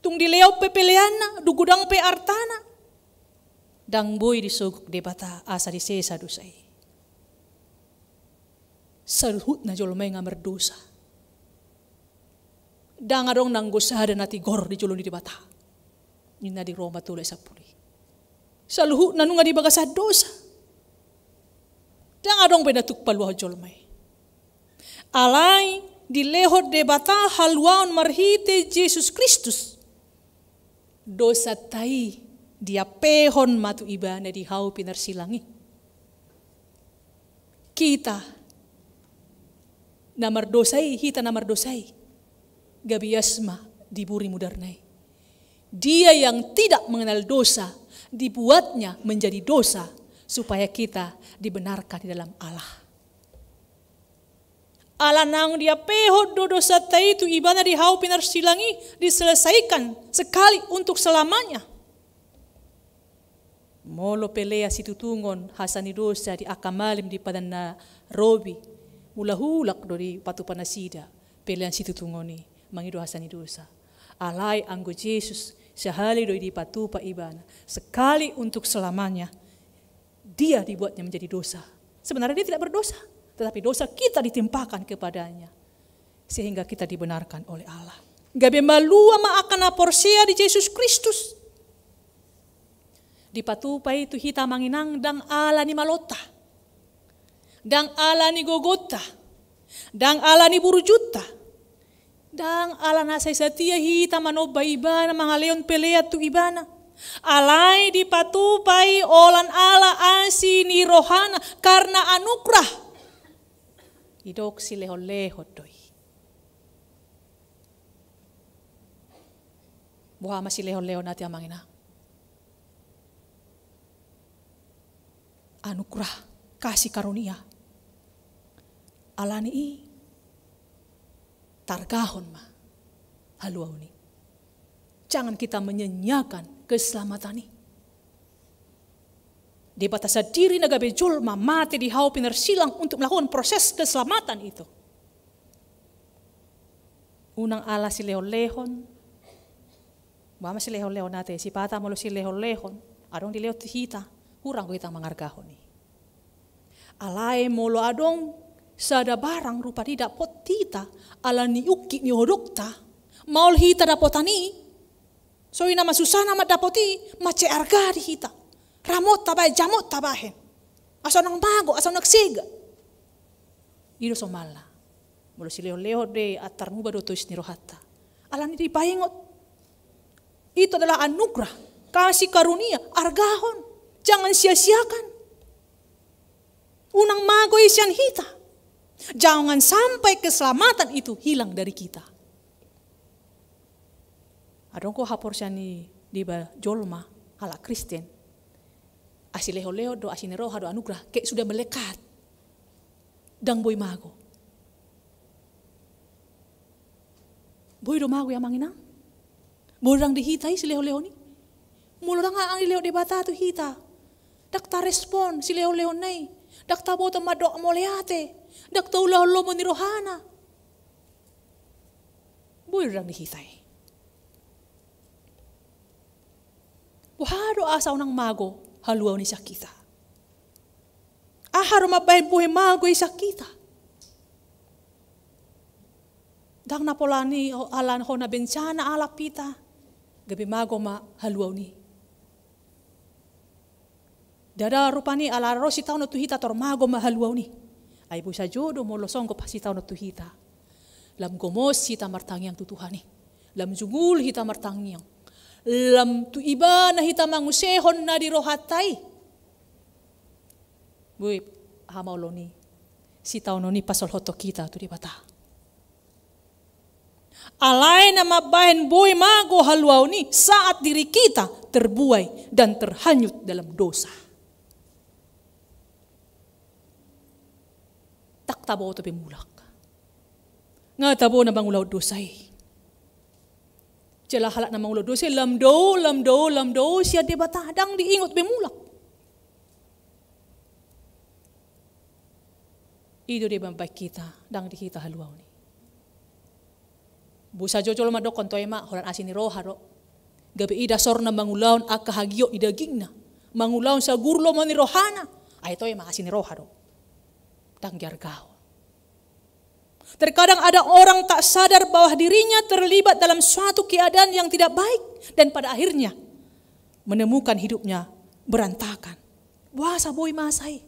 Tung dilehon pe peleanna, dung godang pe artana, ndang boi disogok Debata asa disesa dosa i. Saluhutna jolma i nga mardosa. Ndang adong nanggo sada na tigor di jolo ni Debata. Ninna di Roma tolu ayat sampulu. Saluhutna nunga di bagasan dosa. Ndang adong be na tuk paluahon jolma i. Alai dilehon Debata haluaon marhite Jesus Kristus. Dosanta i diampehon ma tu Ibana di hau pinarsilang i. Kita na mardosa i, hita na mardosa i, gabe ias ma di buri mudarna i. Dia yang tidak mengenal dosa, dibuatnya menjadi dosa, supaya kita dibenarkan di dalam Allah. Ala naung diampehon do dosanta i tu Ibana di hau pinarsilang i, diselesaikan sekali untuk selamanya. Molo pelea situtungon hasa ni dosa di angka malim di padan na robi, mulak-ulak do dipatupa nasida pelean situtungon i mangido hasa ni dosa. Alai anggo Jesus, sahali do i dipatupa Ibana, sekali untuk selamanya. Dia dibuatnya menjadi dosa. Sebenarnya dia tidak berdosa, tetapi dosa kita ditimpakan kepadanya, sehingga kita dibenarkan oleh Allah. Gabe malua ma angka na porsea di Jesus Kristus. Dipatupa i tu hita, Amang Inang, ndang ala ni malonta, ndang ala ni gogonta, ndang ala ni burjunta, ndang ala na sai satia hita manomba Ibana, mangalehon pelean tu Ibana. Alai dipatupa i holan ala asi ni rohana, karna anugrah. Didok silehon-lehon do i. Boha ma silehon-lehon ate, Amang Inang? Anugerah, kasih karunia. Alani i targahon ma haluaon i. Jangan kita menyanyiakan keselamatan i. Debata sandiri na gabe jolma mate di hau pinarsilang untuk melakukan proses keselamatan itu. Unang ala silehon-lehon. Boha ma silehon-lehon ate, sipata molo silehon-lehon adong dilehon tu hita, hurang do hita mangargahon i. Alai molo adong sada barang rupani dapot hita ala ni ungkit ni hodokta, maol hita dapotan i, So i nama susana mandapot i, mansai arga di hita. Ramot tabahen, jamot tabahen. Asa unang mago, asa unang sega. I do somalna. Molo silehon-lehon do i, antar muba do tois ni rohanta. Alani dipaingot. Itu adalah anugerah, kasih karunia, argahon. Jangan sia-siakan. Unang mago i sian hita. Jangan sampai keselamatan itu hilang dari kita. Adong do haporseaon ni deba jolma, halak Kristen. Asi lehon-lehon do, asi ni roha do anugerah, kayak sudah melekat. Ndang boi mago. Boi do mago i amang inang? Boi ndang di hita i silehon-lehon i? Molo ndang dilehon Debata tu hita, ndang tarespon silehon-lehonna i. Ndang taboto mandok mauliate. Ndang taulahon lomo ni rohana. Boi ndang di hita i? Boha do asa unang mago haluaon i sian hita? Aha do mambahen boi mago i sian hita? Ndang na pola ni ho-, ala hona bencana alam hita, gabe mago ma haluaon i. Ndada rupani ala ro sitaonon tu hita tor mago ma haluaon i. Ai boi sajo do molo songgop sitaonon tu hita. Lam gomos hita martangiang tu Tuhan i. Lam jungul hita martangiang. Lam tu Ibana hita mangusehon na di rohanta i. Boi hamaolon i, sitaonon i pasolhothon hita tu Debata. Alai na mambahen boi mago haluaon i saat diri kita terbuai dan terhanyut dalam dosa. Ndang taboto be mulak. Nga tabo na mangulahon dosa i. Jala halak na mangulahon dosa i lam dao, lam dao, lam dao sian Debata, ndang diingot be mulak. I do deba mambahen hita, ndang di hita haluaon i. Boi sajo jolma mandokkon toe ma, holan asi ni roha do. Gabe i dasorna mangulahon angka hagiot di dagingna. Mangulahon sagur lomo ni rohana. Ai toe ma asi ni roha do. Ndang diargahon. Terkadang ada orang tak sadar bahwa dirinya terlibat dalam suatu keadaan yang tidak baik dan pada akhirnya menemukan hidupnya berantakan. Boasa boi masa i?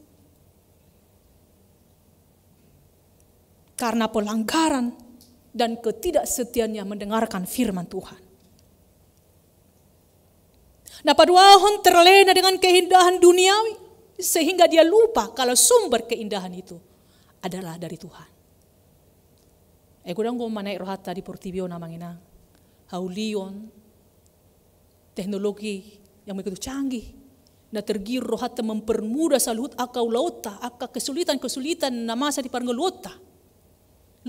Karena pelanggaran dan ketidaksetiaannya mendengarkan firman Tuhan. Na paduahon, terlena dengan keindahan duniawi sehingga dia lupa kalau sumber keindahan itu adalah dari Tuhan. Eh, godang do manaek rohanta di portibi on amang inang. Haulion, teknologi yang begitu canggih, na tergiur rohanta mempermudah saluhut angka ulaonta, angka kesulitan-kesulitan na masa di parngoluonta.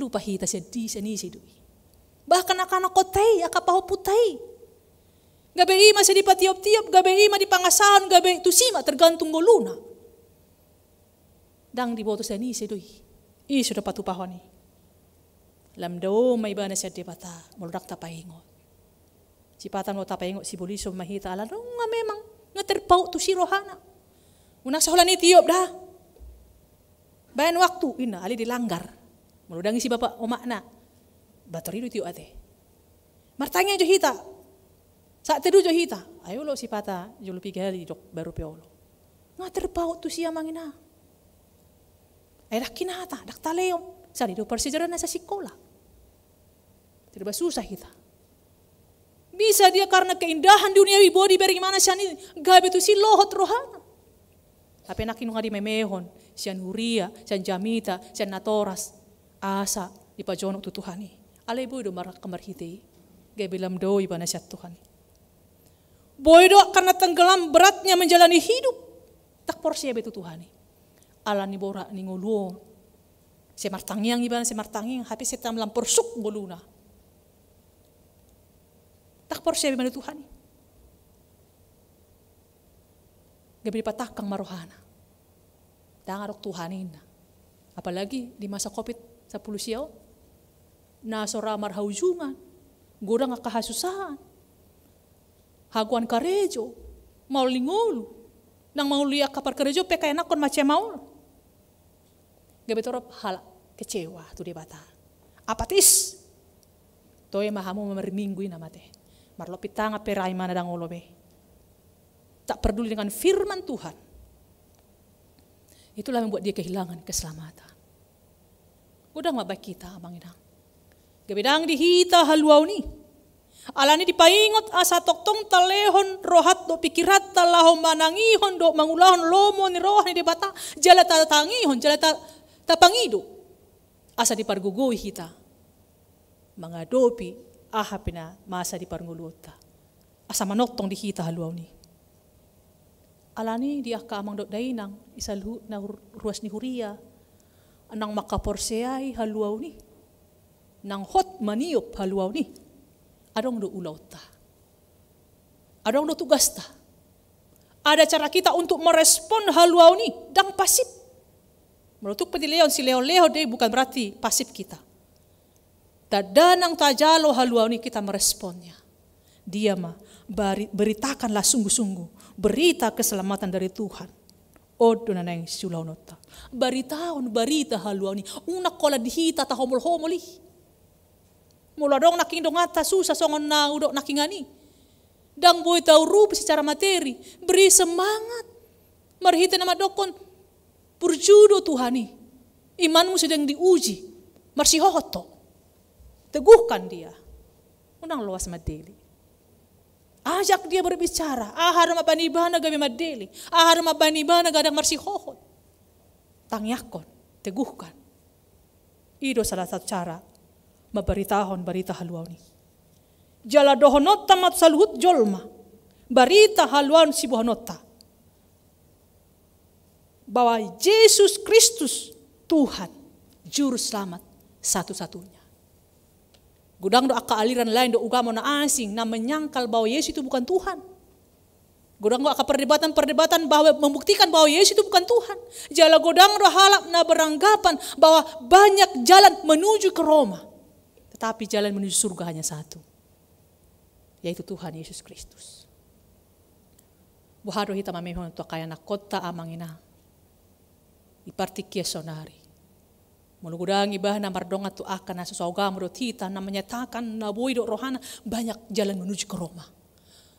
Lupa hita sian di, sian ise do i. Bahkan angka anakhonta i, angka pahompunta i. Gabe i ma sai dipatiop-tiop, gabe i ma dipangasahon, gabe tusi ma tergantung ngoluna. Ndang diboto sian ise do i. I so do patupahon i. Lam dao ma ibana sian Debata, molo ndang tapaingot. Sipata molo tapaingot, sibolison ma hita, ala nunga memang, nunga terpaut tusi rohana. Unang sai holan i tiop da. Baen waktu, inna, alai dilanggar. Molo ndang isi bapa omakna. Ba tor i do tiop ate. Martangiang jo hita. Sahat tedu jo hita. Ai olo sipata jolo piga hali didok baru pe olo. Nunga terpaut tusi amang inang. Ai ndang hinata, ndang talehon. Sari do parsiajaran na sasikola. Serba susah hita. Bisa dia karena keindahan duniawi boi dibere ibana sian i, gabe tusi lohot rohana. Hape nangkin nunga dimemehon sian huria, sian jamita, sian natoras, asa dipajonok tu Tuhan i. Alai boi do marangka marhite i, gabe lam dao ibana sian Tuhan i. Boi do karena tenggelam beratnya menjalani hidup, ndang porsea be tu Tuhan i. Ala ni borat ni ngolu on. Sai martangiang ibana, sai martangiang, hape sai lam porsuk ngoluna. Ndang porsea be ibana tu Tuhan i. Gabe dipatangkang ma rohana. Ndang adong Tuhan i, inna. Apalagi di masa covid sampulu sia on. Na so ra marhaujungan. Godang angka hasusahan. Hagoan karejo. Maol ni ngolu. Nang maol ni angka parkarejo pe, kaenakhon mansai maol. Gabe torop halak kecewa tu Debata. Apatis. Toe ma hamu marminggu, inna ma ate. Marlopi tangan pe ra imana ndang olo be. Tak peduli dengan firman Tuhan. Itulah membuat dia kehilangan keselamatan. Godang ma baen hita, amang inang. Gabe ndang di hita haluaon i. Alani dipaingot asa tongtong talehon rohanta dohot pikiranta laho manangihon dohot mangulahon lomo ni roha ni Debata, jala tatangihon, jala ta-, tapangido. Asa dipargogoi hita mangadopi aha pe na masa di parngoluonta. Asa manongtong di hita haluaon i. Alani di angka amang dohot dainang, i saluhutna hur-, ruas ni huria, naung mangkaporseai haluaon i, naung hot maniop haluaon i, adong do ulaonta. Adong do tugasta. Ada cara kita untuk merespon haluaon i, ndang pasif. Molo tung pe dilehon, silehon-lehon do i, bukan berarti pasif kita. Tanda naung tajalo haluaon i kita meresponnya. Dia ma, bari-, beritakanlah sungguh-sungguh berita keselamatan dari Tuhan. On do na naeng siulahononta. Baritahon barita haluaon i. Unang holan di hita tahomol-homol i. Molo adong nangkin donganta susah songon na hudok nangkinan i, ndang boi taurupi secara materi, beri semangat. Marhite na mandokkon, burju do Tuhan i. Imanmu sedang diuji. Marsihohot ho. Teguhkan dia. Unang loas mandele. Ajak dia berbicara. Aha do mambaen ibana gabe mandele. Aha do mambaen ibana gabe ndang marsihohot. Tangiangkon. Teguhkan. I do salah satu cara mambaritahon barita haluaon i. Jala dohononta ma tu saluhut jolma barita haluaon siboanonta, bahwa Jesus Kristus Tuhan, Juru Selamat satu-satunya. Godang do angka aliran lain dohot ugamo na asing na menyangkal bahwa Yesus itu bukan Tuhan. Godang do angka perdebatan-perdebatan bahwa membuktikan bahwa Yesus itu bukan Tuhan. Jala godang do halak na beranggapan bahwa banyak jalan menuju ke Roma. Tetapi jalan menuju surga hanya satu, yaitu Tuhan Yesus Kristus. Boha do hita mamehon tu angka ianakhonta, amang inang, di partingkian saonari? Molo godang ibana mardongan tu angka na so saugamo dohot hita, na menyatakan na boi dohot rohana banyak jalan menuju ke Roma,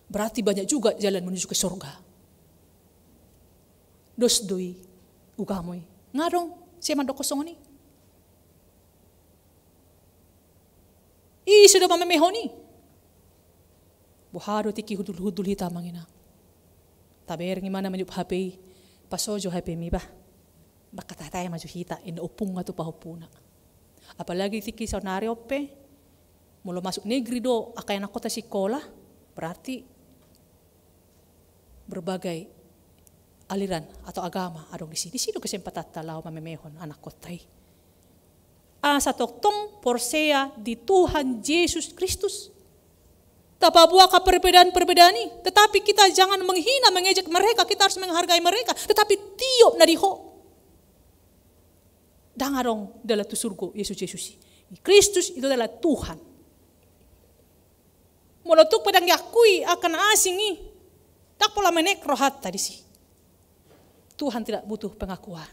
berarti banyak juga jalan menuju ke surga. Dos do i ugamo i. Nga adong sian mandokkon songon i? Ise do mamehon i? Boha do tingki hundul-hundul hita, amang inang? Tabereng ibana maniop H P i. Pasojo H P-mi bah. Bah, tahe-tahe ma jo hita, inda ompungna tu pahompuna. Apalagi tingki saonari on pe, molo masuk negeri do angka ianakhonta sikola, berarti berbagai aliran atau agama adong disi. Disi do kesempatanta laho mamehon anakhonta i. Asa tongtong porsea di Tuhan Yesus Kristus. Tapaboa angka perbedaan-perbedaan i, tetapi kita jangan menghina, mengejek mereka, kita harus menghargai mereka, tetapi tiop na di ho. Ndang adong dalan tu surgo Yesus, Yesus i. Kristus itu adalah Tuhan. Molo tung pe ndang diakui angka na asing i, ndang pola menek rohanta disi. Tuhan tidak butuh pengakuan.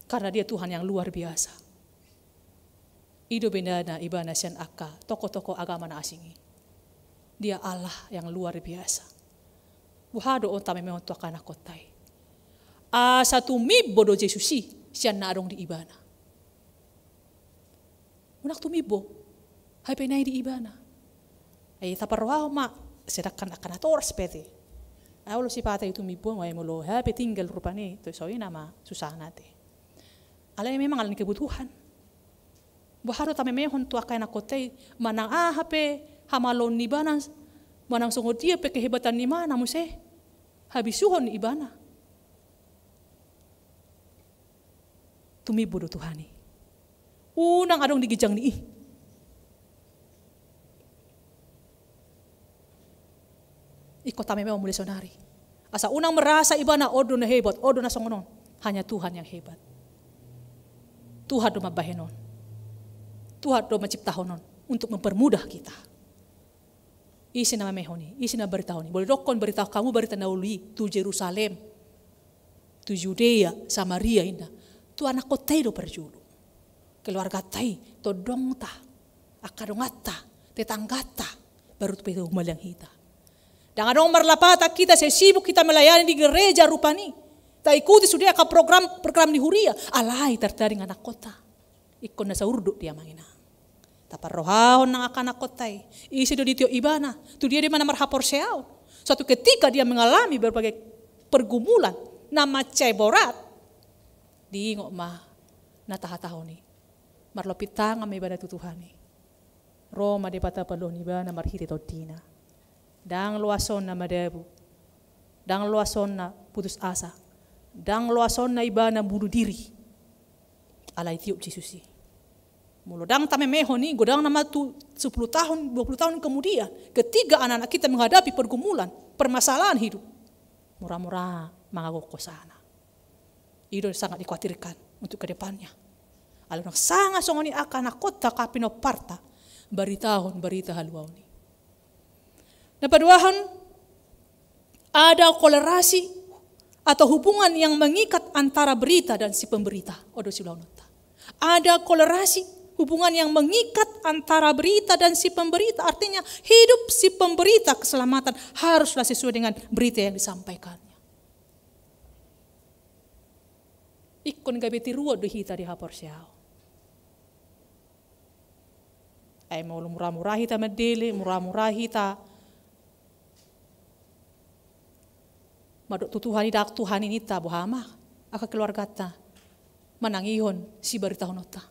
Karena dia Tuhan yang luar biasa. I do bedana ibana sian angka tokoh-tokoh agama na asing i. Dia Allah yang luar biasa. Boha do on tamemehon tu angka anakhonta i? Asa tumimbo do Jesus i sian na adong di ibana. Unang tumimbo H P na i di ibana. Ai taparrohahon ma, sedangkan angka natoras pe ate. Ai olo sipata i tumimbo, ai molo H P tinggal rupani, tu so i nama susahna ate. Alai memang alani kebutuhan. Boha do tamemehon tu angka anakhonta i, manang aha pe hamaloon ni ibana, manang songon dia pe kehebatan ni ibana muse, habisuhon ni ibana. Tumimbo do Tuhan i. Unang adong di ginjang ni i. Ingkon tamemehon muse saonari. Asa unang merasa ibana on do na hebat, on do na songon on. Hanya Tuhan yang hebat. Tuhan do mambahen on. Tuhan do manciptahon on untuk mempermudah kita. Ise na mamehon i, ise na mambaritahon i? Boi didokkon, baritahon hamu barita na uli i tu Jerusalem, tu Judea, Samaria, inna. Tu anakhonta i do parjolo. Keluarganta i, tondongta, angka donganta, tetanggata, baru tu pe humaliang hita. Ndang adong marlapatan hita, sai sibuk hita melayani di gereja rupani. Taikuti sude angka program, program ni huria, alai tartaring anakkonta. Ingkon na saurdot dia, amang inang. Taparrohahon nang angka anakkonta i, ise do ditiop ibana, tu dia do ibana marhaporseaon. Suatu ketika dia mengalami berbagai pergumulan na mansai borat, diingot ma na tahatahon i. Marlompit tangan ma ibana tu Tuhan i. Ro ma Debata paluahon ibana marhite tondina. Ndang loasonna madabu. Ndang loasonna putus asa. Ndang loasonna ibana bunuh diri. Alai tiop Jesus i. Molo ndang tamemehon i, godang nama tu sepuluh tahun, dua puluh tahun kemudian, ketika anak-anak kita menghadapi pergumulan, permasalahan hidup, mura-mura mangago hosana. I do sangat dikhawatirkan untuk ke depannya. Alai unang sanga songon i angka anakkonta, angka pinomparta, baritahon berita haluaon i. Na paduahon, ada kolerasi atau hubungan yang mengikat antara berita dan si pemberita. Odo siulahononta. Ada kolerasi, hubungan yang mengikat antara berita dan si pemberita. Artinya, hidup si pemberita keselamatan haruslah sesuai dengan berita yang disampaikannya. Ingkon gabe tiruon do hita di haporseaon. Ai molo mura-mura hita mandele, mura-mura hita mandok tu Tuhan i, ndang Tuhan i ninta, boha ma angka keluarganta manangihon sibaritahononta?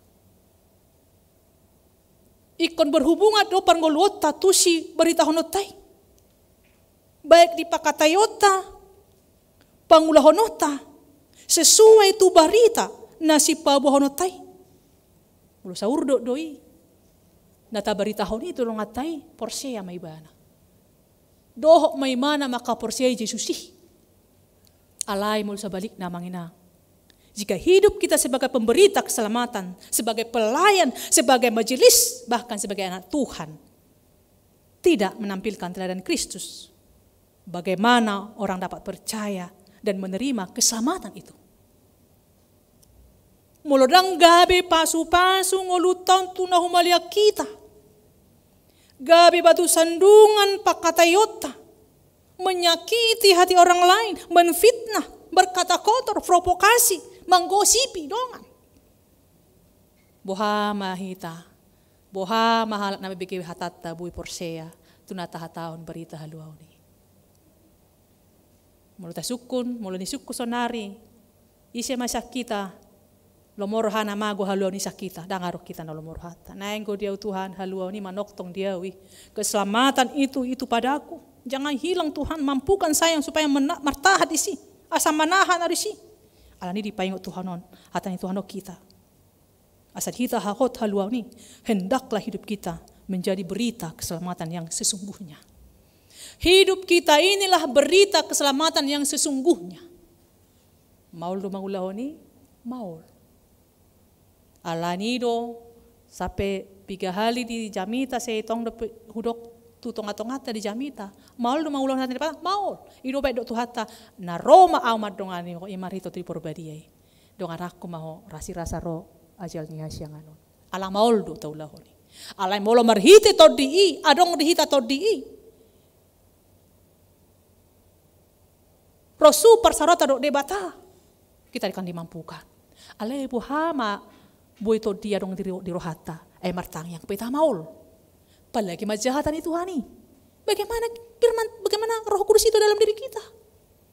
Ingkon berhubungan do parngoluonta tu sibaritahononta i, baik di pakataionta, pangulahononta, sesuai tu barita na sipaboahononta i. Molo saurdot do i na tabaritahon i tu donganta i, porsea ma ibana. Dohot ma ibana mangkaporseai Jesus i. Alai molo sebaliknya, amang inang, jika hidup kita sebagai pemberita keselamatan, sebagai pelayan, sebagai majelis, bahkan sebagai anak Tuhan, tidak menampilkan teladan Kristus, bagaimana orang dapat percaya dan menerima keselamatan itu? Molo ndang gabe pasu-pasu ngolunta on tu na humaliang hita, gabe batu sandungan pakataionta, menyakiti hati orang lain, menfitnah, berkata kotor, provokasi, menggosipi dongan, boha ma hita, boha ma halak na mambege hatanta boi porsea tu na tahatahon barita haluaon i? Molo tasungkun, molo nisungkun saonari, ise ma sian hita lomo rohana mago haluaon i sian hita? Ndang adong hita na lomo rohanta. Naeng do di ahu Tuhan haluaon i, manongtong di ahu i. Keselamatan itu, itu padaku. Jangan hilang Tuhan, mampukan saya supaya mena-, martahan disi, asa manahan ahu disi. Alani i dipaingot Tuhan on, hata ni Tuhan on hita. Asa di hita hot haluaon i, hendaklah hidup kita menjadi berita keselamatan yang sesungguhnya. Hidup kita inilah berita keselamatan yang sesungguhnya. Maol do mangulahon i? Maol. Alani i do, sampe piga hali di jamita, sai tong do pe-, hudok tu tonga-tonganta di jamita. Maol do mangulahon hata ni Debata? Maol. I do umbahen didok Tuhanta, na ro ma ahu mandongani ho i marhite Tondi Porbadia i. Dongananku ma ho, rasirasa ro ajal ni hasiangan on. Ala maol do taulahon i. Alai molo marhite Tondi i, adong di hita Tondi i, rosu parsaoranta dohot Debata, kita akan dimampukan. Alai boha ma boi Tondi i adong di ro-, di rohanta, ai martangiang pe hita maol. Apalagi manjaha hata ni Tuhan i. Bagaimana firman, bagaimana Roh Kudus itu dalam diri kita?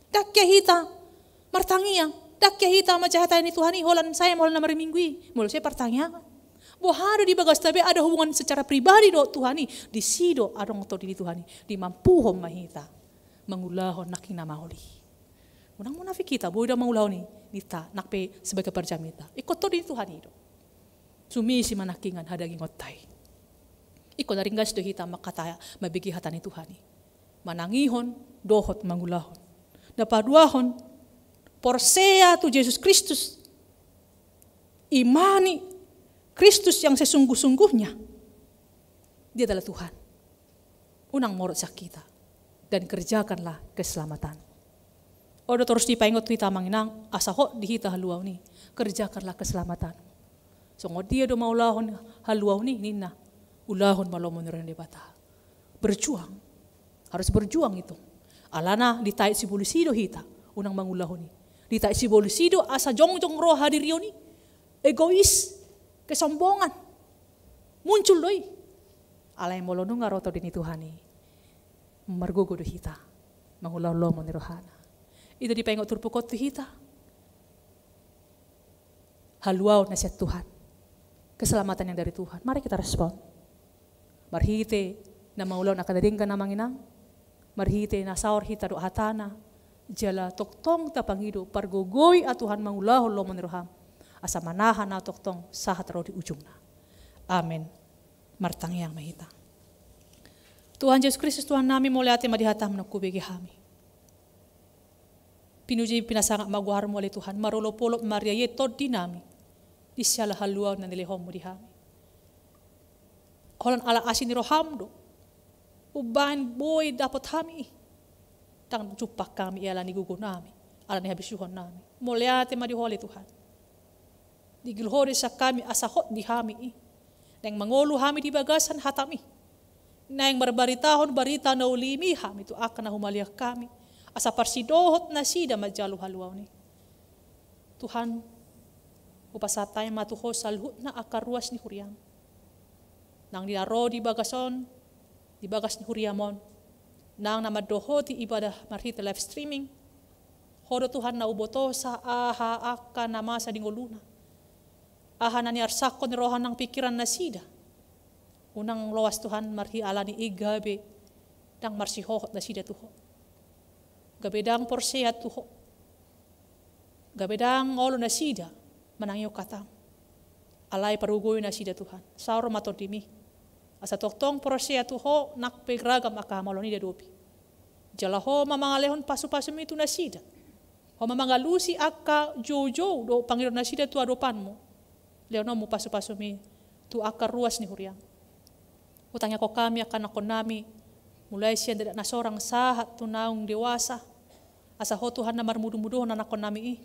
Ndang hea hita martangiang, ndang hea hita manjaha hata ni Tuhan i holan sai ma holan na mariminggu i, molo sai partangiangan. Boha do di bagasta be ada hubungan secara pribadi dohot Tuhan i, disi do adong Tondi ni Tuhan i, dimampuhon ma hita mangulahon nangkin na maol i. Unang munafik hita, boi do mangulahon i, ninta, nang pe sebagai parjamita. Ingkon Tondi ni Tuhan i do. Sumisi ma nangkiningan hadagingonta i. Ingkon na ringgas do hita mangkatai, mambege hata ni Tuhan i. Manangihon dohot mangulahon. Na paduahon, porsea tu Jesus Kristus. Imani Kristus yang sesungguh-sungguhnya. Dia adalah Tuhan. Unang morot sian hita. Dan kerjakanlah keselamatan. On do torus dipaingot tu hita, amang inang, asa hot di hita haluaon i. Kerjakanlah keselamatan. Songon dia do maulahon haluaon i, ninna. Ulahon ma lomo ni roha ni Debata. Berjuang. Harus berjuang itu. Alana ditait sibolis i do hita, unang mangulahon i. Ditait sibolis i do asa jongjong roha dirion i. Egois, kesombongan. Muncul do i. Alai molo nunga ro Tondi ni Tuhan i, margogo do hita mangulahon lomo ni rohana. I do dipaingot turpuk on tu hita. Haluaon na sian Tuhan. Keselamatan yang dari Tuhan. Mari kita respon. Marhite na mangulahon angka na denggan, Amang Inang. Marhite na saor hita dohot hatana. Jala tongtong tapangido, pargogoi, a Tuhan, mangulahon lomo ni roham, asa manahan na tongtong sahat ro di ujungna. Amen. Martangiang ma hita. Tuhan Jesus Kristus, Tuhan nami, mauliate ma di hatam naung hubege hami. Pinuji pinasangap ma goarmu, ale Tuhan, marolopolop ma riae Tondi nami di siala haluaon na nilehonmu di hami. Holan ala asi ni roham do umbahen boi dapot hami i. Ndang jumpang hami i ala ni gogo nami, ala ni habisuhon nami. Mauliate ma di ho, ale Tuhan. Digil ho do sian hami asa hot di hami i. Naeng mangolu hami di bagasan hatami. Naeng marbaritahon barita na uli i hami tu angka na humaliang hami, asa parsidohot nasida manjalo haluaon i. Tuhan, hupasahat hami ma tu ho saluhutna angka ruas ni huriam. Naung di na ro di bagas on, di bagas ni huriam on, naung na mandohoti ibadah marhite live streaming. Ho do Tuhan na hubotosa aha angka na masa di ngoluna. Aha na niarsangkon ni roha nang pingkiran nasida. Unang loas Tuhan marhite ala ni i gabe ndang marsihohot nasida tu ho. Gabe ndang porsea tu ho. Gabe ndang olo nasida manangihon hatam. Alai pargogoi nasida Tuhan. Saor ma Tondimi. Asa tongtong porsea tu ho nang pe ragam angka hamaolon i diadopi. Jala ho ma mangalehon pasupasumi tu nasida. Ho ma mangalusi angka joujou dohot pangidoan nasida tu adopanmu. Lehononmu pasupasumi tu angka ruas ni huriam. Hutangiangkon hami angka anakkonnami, mulai sian dakdanak na sorang sahat tu naung dewasa. Asa ho Tuhan na marmudumuduhon anakkonnami i.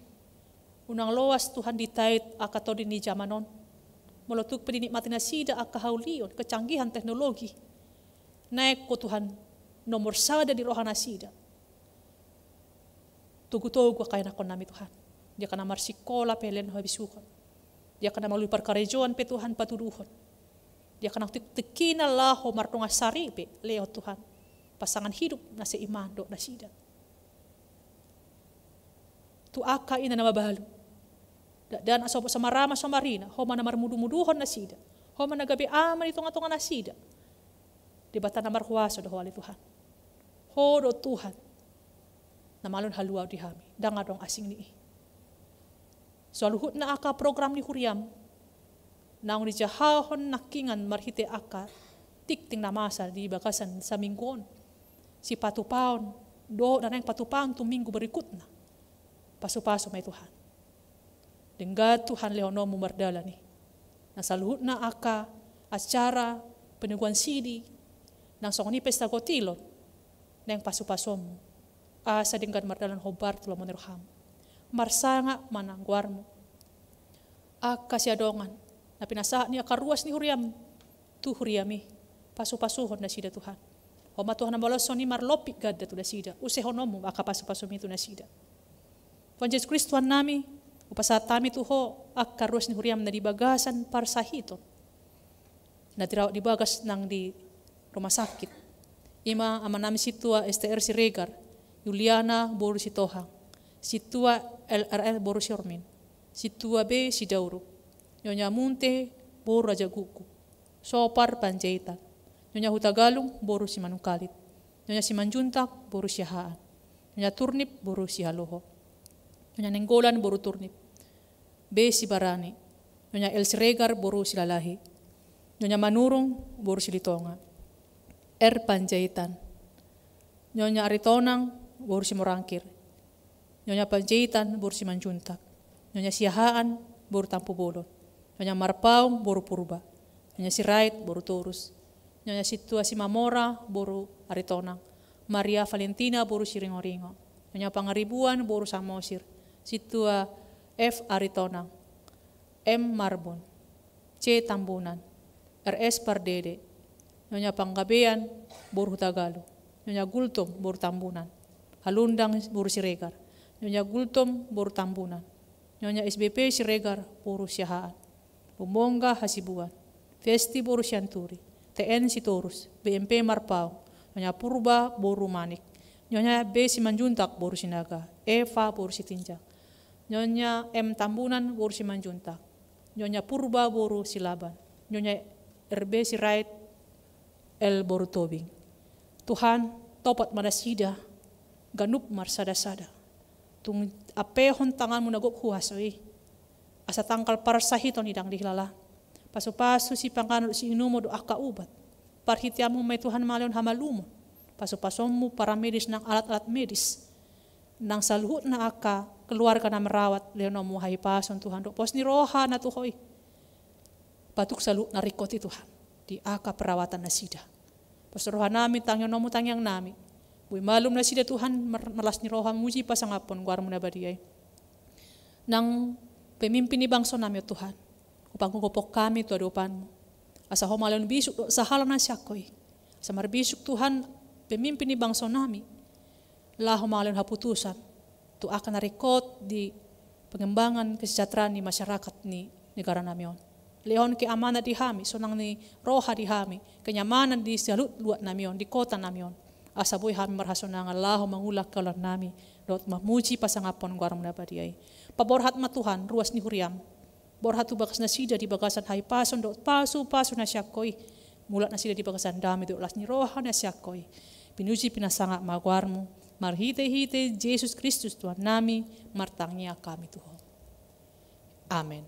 Unang loas Tuhan ditait angka tondi ni jaman on. Molo tung pe dinikmati nasida angka haulion, kecanggihan teknologi, naeng ho Tuhan nomor sada di roha nasida. Togutogu angka anakkonnami Tuhan. Di angka na marsikola pe lehon habisuhon. Di angka na malua parkarejoan pe Tuhan patuduhon. Di angka na tingkina laho mardongan saripe lehon Tuhan pasangan hidup na seiman dohot nasida. Tu angka ina na mabalu, dakdanak na so marama so marina, ho ma na marmudumuduhon nasida. Ho ma na gabe ama di tongatonga nasida. Debata na marhuaso do ho ale Tuhan. Ho do Tuhan na mangalehon haluaon di hami, ndang adong asing ni i. Saluhutna angka program ni huriam naung dijahahon nangkingan marhite angka tingting na masa di bagasan saminggu on, sipatupaon dohot na naeng patupaon tu minggu berikutna. Pasupasu ma i Tuhan. Denggan Tuhan lehononmu mardalan i. Nang saluhutna angka acara peneguhan sidi, nang songon i pesta gotilon, naeng pasupasuonmu. Asa denggan mardalan hombar tu lomo ni roham. Marsangap ma nang goarmu. Angka siadongan na pinasahat ni angka ruas ni huriam tu huriam i, pasupasuhon nasida Tuhan. Ho ma Tuhan na molo songon i marlompit ganda tu nasida, usehononmu angka pasupasumi tu nasida. Tuhan Jesus Kristus Tuhannami, hupasahat hami tu ho angka ruas ni huriam na di bagasan parsahiton, na dirawat di bagas nang di rumah sakit. I ma amanami Sintua S T R Siregar, Yuliana boru Sitohang, Sintua L R L boru Siormin, Sintua B Sidauruk, Nyonya Munte boru Raja Gugu, Sopar Panjaitan, Nyonya Hutagalung boru Simanungkalit, Nyonya Simanjuntak boru Siahaan, Nyonya Turnip boru Sihaloho, Nyonya Nenggolan boru Turnip, B Sibarani, Nyonya L Siregar boru Silalahi, Nyonya Manurung boru Silitonga, R Panjaitan, Nyonya Aritonang boru Simorangkir, Nyonya Panjaitan boru Simanjuntak, Nyonya Siahaan boru Tampubolon, Nyonya Marpaung boru Purba, Nyonya Sirait boru Torus, Nyonya Sintua Simamora boru Aritonang, Maria Valentina boru Siringoringo, Nyonya Pangaribuan boru Samosir, Sintua F Aritonang, M Marbun, C Tambunan, R S Pardede, Nyonya Panggabean boru Hutagalu. Nyonya Gultom boru Tambunan. Halundang boru Siregar. Nyonya Gultom boru Tambunan. Nyonya S B P Siregar boru Siahaan. Lumongga Hasibuan. Festi boru Sianturi. T N Sitorus. B M P Marpaung. Nyonya Purba boru Manik. Nyonya B Simanjuntak boru Sinaga. Eva boru Sitinjak. Nyonya M Tambunan boru Simanjuntak. Nyonya Purba boru Silaban. Nyonya R B Sirait L boru Tobing. Tuhan, topot ma nasida ganup marsada-sada. Tung ampehon tanganmu na gok huaso i. Asa tangkal parsahiton i ndang dihilala. Pasu-pasu sipanganon siinumon dohot angka ubat. Parhiteanmu ma i Tuhan malehon hamalumon. Pasu-pasonmu para medis nang alat-alat medis. Nang saluhutna angka keluarga na merawat lehononmu hahipason Tuhan dohot pos ni roha na tu Ho i. Patuk saluhutna ringkot i Tuhan di angka perawatan nasida. Pos rohanami tangihononmu tangiangnami. Boi malum nasida Tuhan mar-, marlas ni roha muji pasangaphon goarmu na badia i. Nang pemimpin ni bangsonami o Tuhan. Hupanggogopon hami tu adopanmu. Asa Ho malehon bisuk dohot sahala na sian Ho i. Asa marbisuk Tuhan pemimpin ni bangsonami. Laho mangalehon haputusan tu angka na ringkot di pengembangan kesejahteraan di masyarakat ni negara nami on. Lehon keamanan di hami, sonang ni roha di hami, kenyamanan di saluhut luat nami on, di kota nami on. Asa boi hami marhasonangan laho mangula angka ulaon nami, dohot mamuji pasangaphon goarmu na badia i. Paborhat ma Tuhan, ruas ni huriam. Borhat tu bagas nasida di bagasan hahipason dohot pasu-pasu na sian Ho i. Mulak nasida di bagasan dame dohot las ni roha na sian Ho i. Pinuji pinasangap ma goarmu. Marhite-hite Jesus Kristus Tuhan nami, martangiang hami tu Ho. Amen.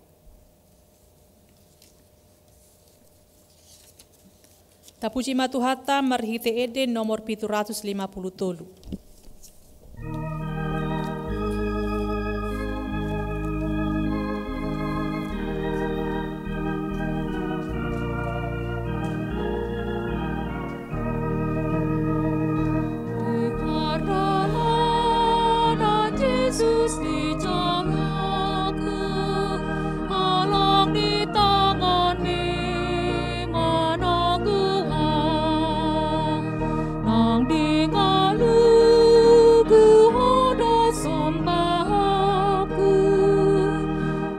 Tapuji ma Tuhanta marhite ende nomor pitu ratus lima pulu tolu. Pardalanan Jesus di jalaku, halak di tangan ni manangguhang, nang di ngolu gohona sombahku,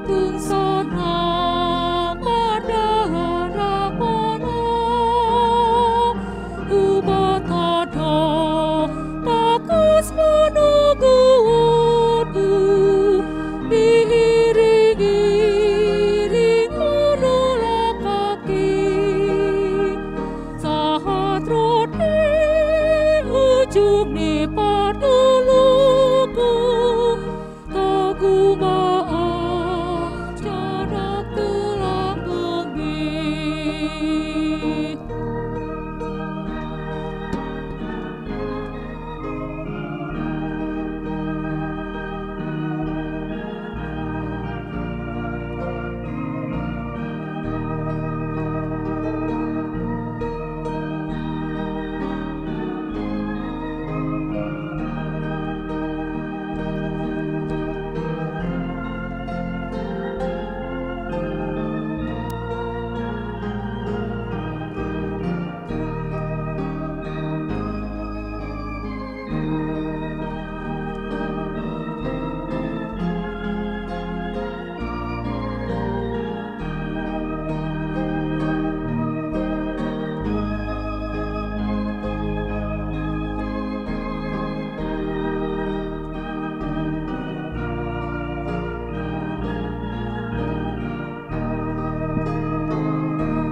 tung sonang mandahan rap manang, ubat ada bagus manoguhonku, diiring-iring manolang haki. Sahat ro di ujung ni pardalanan, togu ma aja nang tu lambungmi.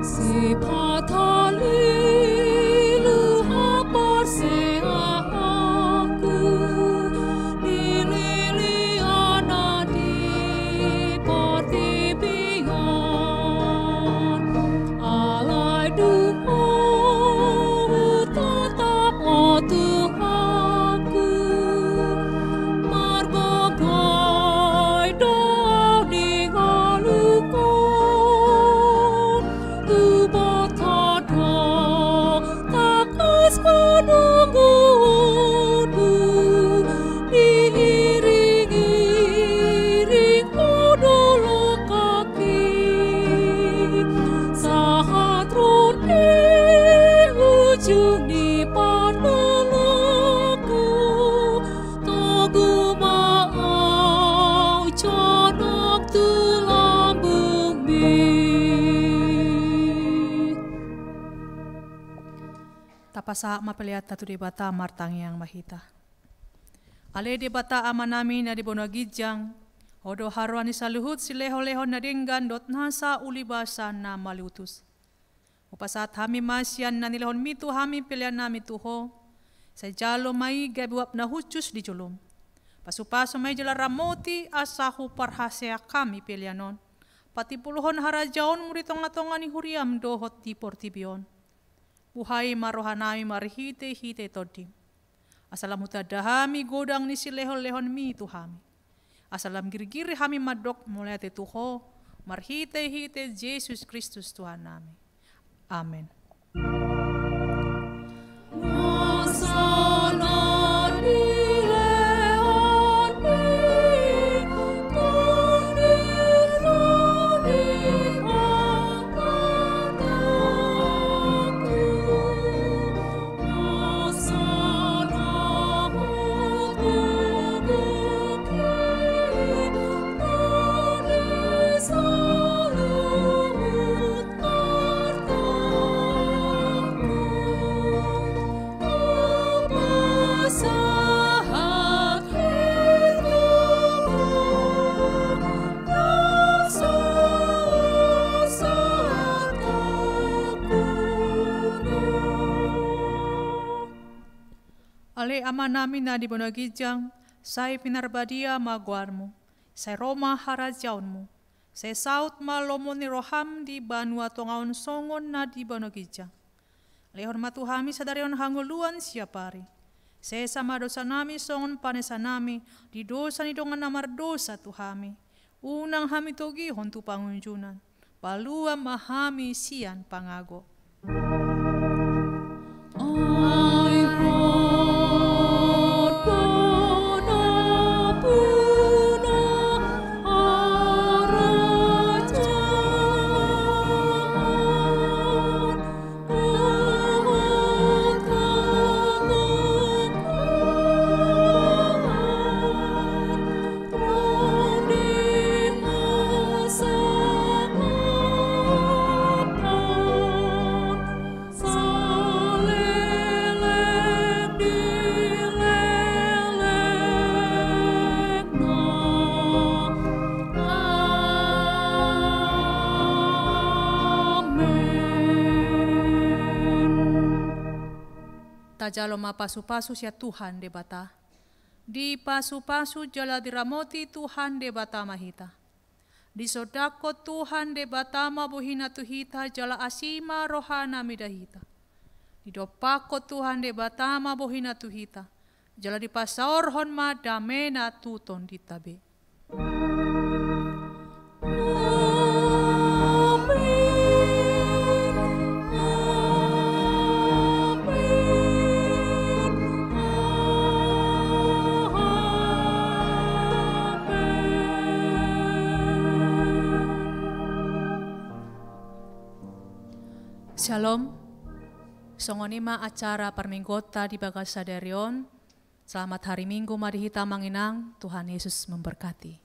Sipata lilu haporseaonku, dilili anak di portibi on. Alai dung hutatap Ho Tuhanku, margogo do au di ngolungku. Ubat Pasahat ma peleanta tu Debata, martangiang ma hita. Ale Debata Amanami na di banua ginjang, Ho do haroroan ni saluhut silehonlehon na denggan dohot nasa ulibasa na maliutus. Hupasahat hami ma sian na nilehonMi tu hami peleannami tu Ho, sai jalo ma i gabe uap na hushus di jolom. Pasupasu ma i jala ramoti asa huparhaseang hami pelean on, patimbulhon harajaonMu di tongatonga ni huriaM dohot di portibi on. Buhai ma rohanami marhitehite TondiM, asa lam hutanda hami godang ni silehonlehonMi tu hami, asa lam girgir hami mandok mauliate tu Ho marhitehite Jesus Kristus Tuhannami. Amen. Ale Amanami na di banua ginjang, sai pinarbadia ma goarMu, sai ro ma harajaonMu, sai saut ma lomo ni rohaM di banua tonga on songon na di banua ginjang. Lehon ma tu hami sadari on hangoluan siapari. Sesa ma dosanami songon panesanami di dosa ni dongan na mardosa tu hami. Unang hami togihon tu pangunjunan. Palua ma hami sian pangago. Tajalo ma pasupasu sian Tuhan Debata. Dipasupasu jala diramoti Tuhan Debata ma hita. Disondangkon Tuhan Debata ma bohiNa tu hita jala asi ma rohaNa mida hita. Didompakkon Tuhan Debata ma bohiNa tu hita jala dipasaorhon ma dameNa tu tondinta be. Shalom. Songon i ma acara parmingguonta di bagasan sadari on. Selamat hari Minggu ma di hita amang inang. Tuhan Yesus memberkati.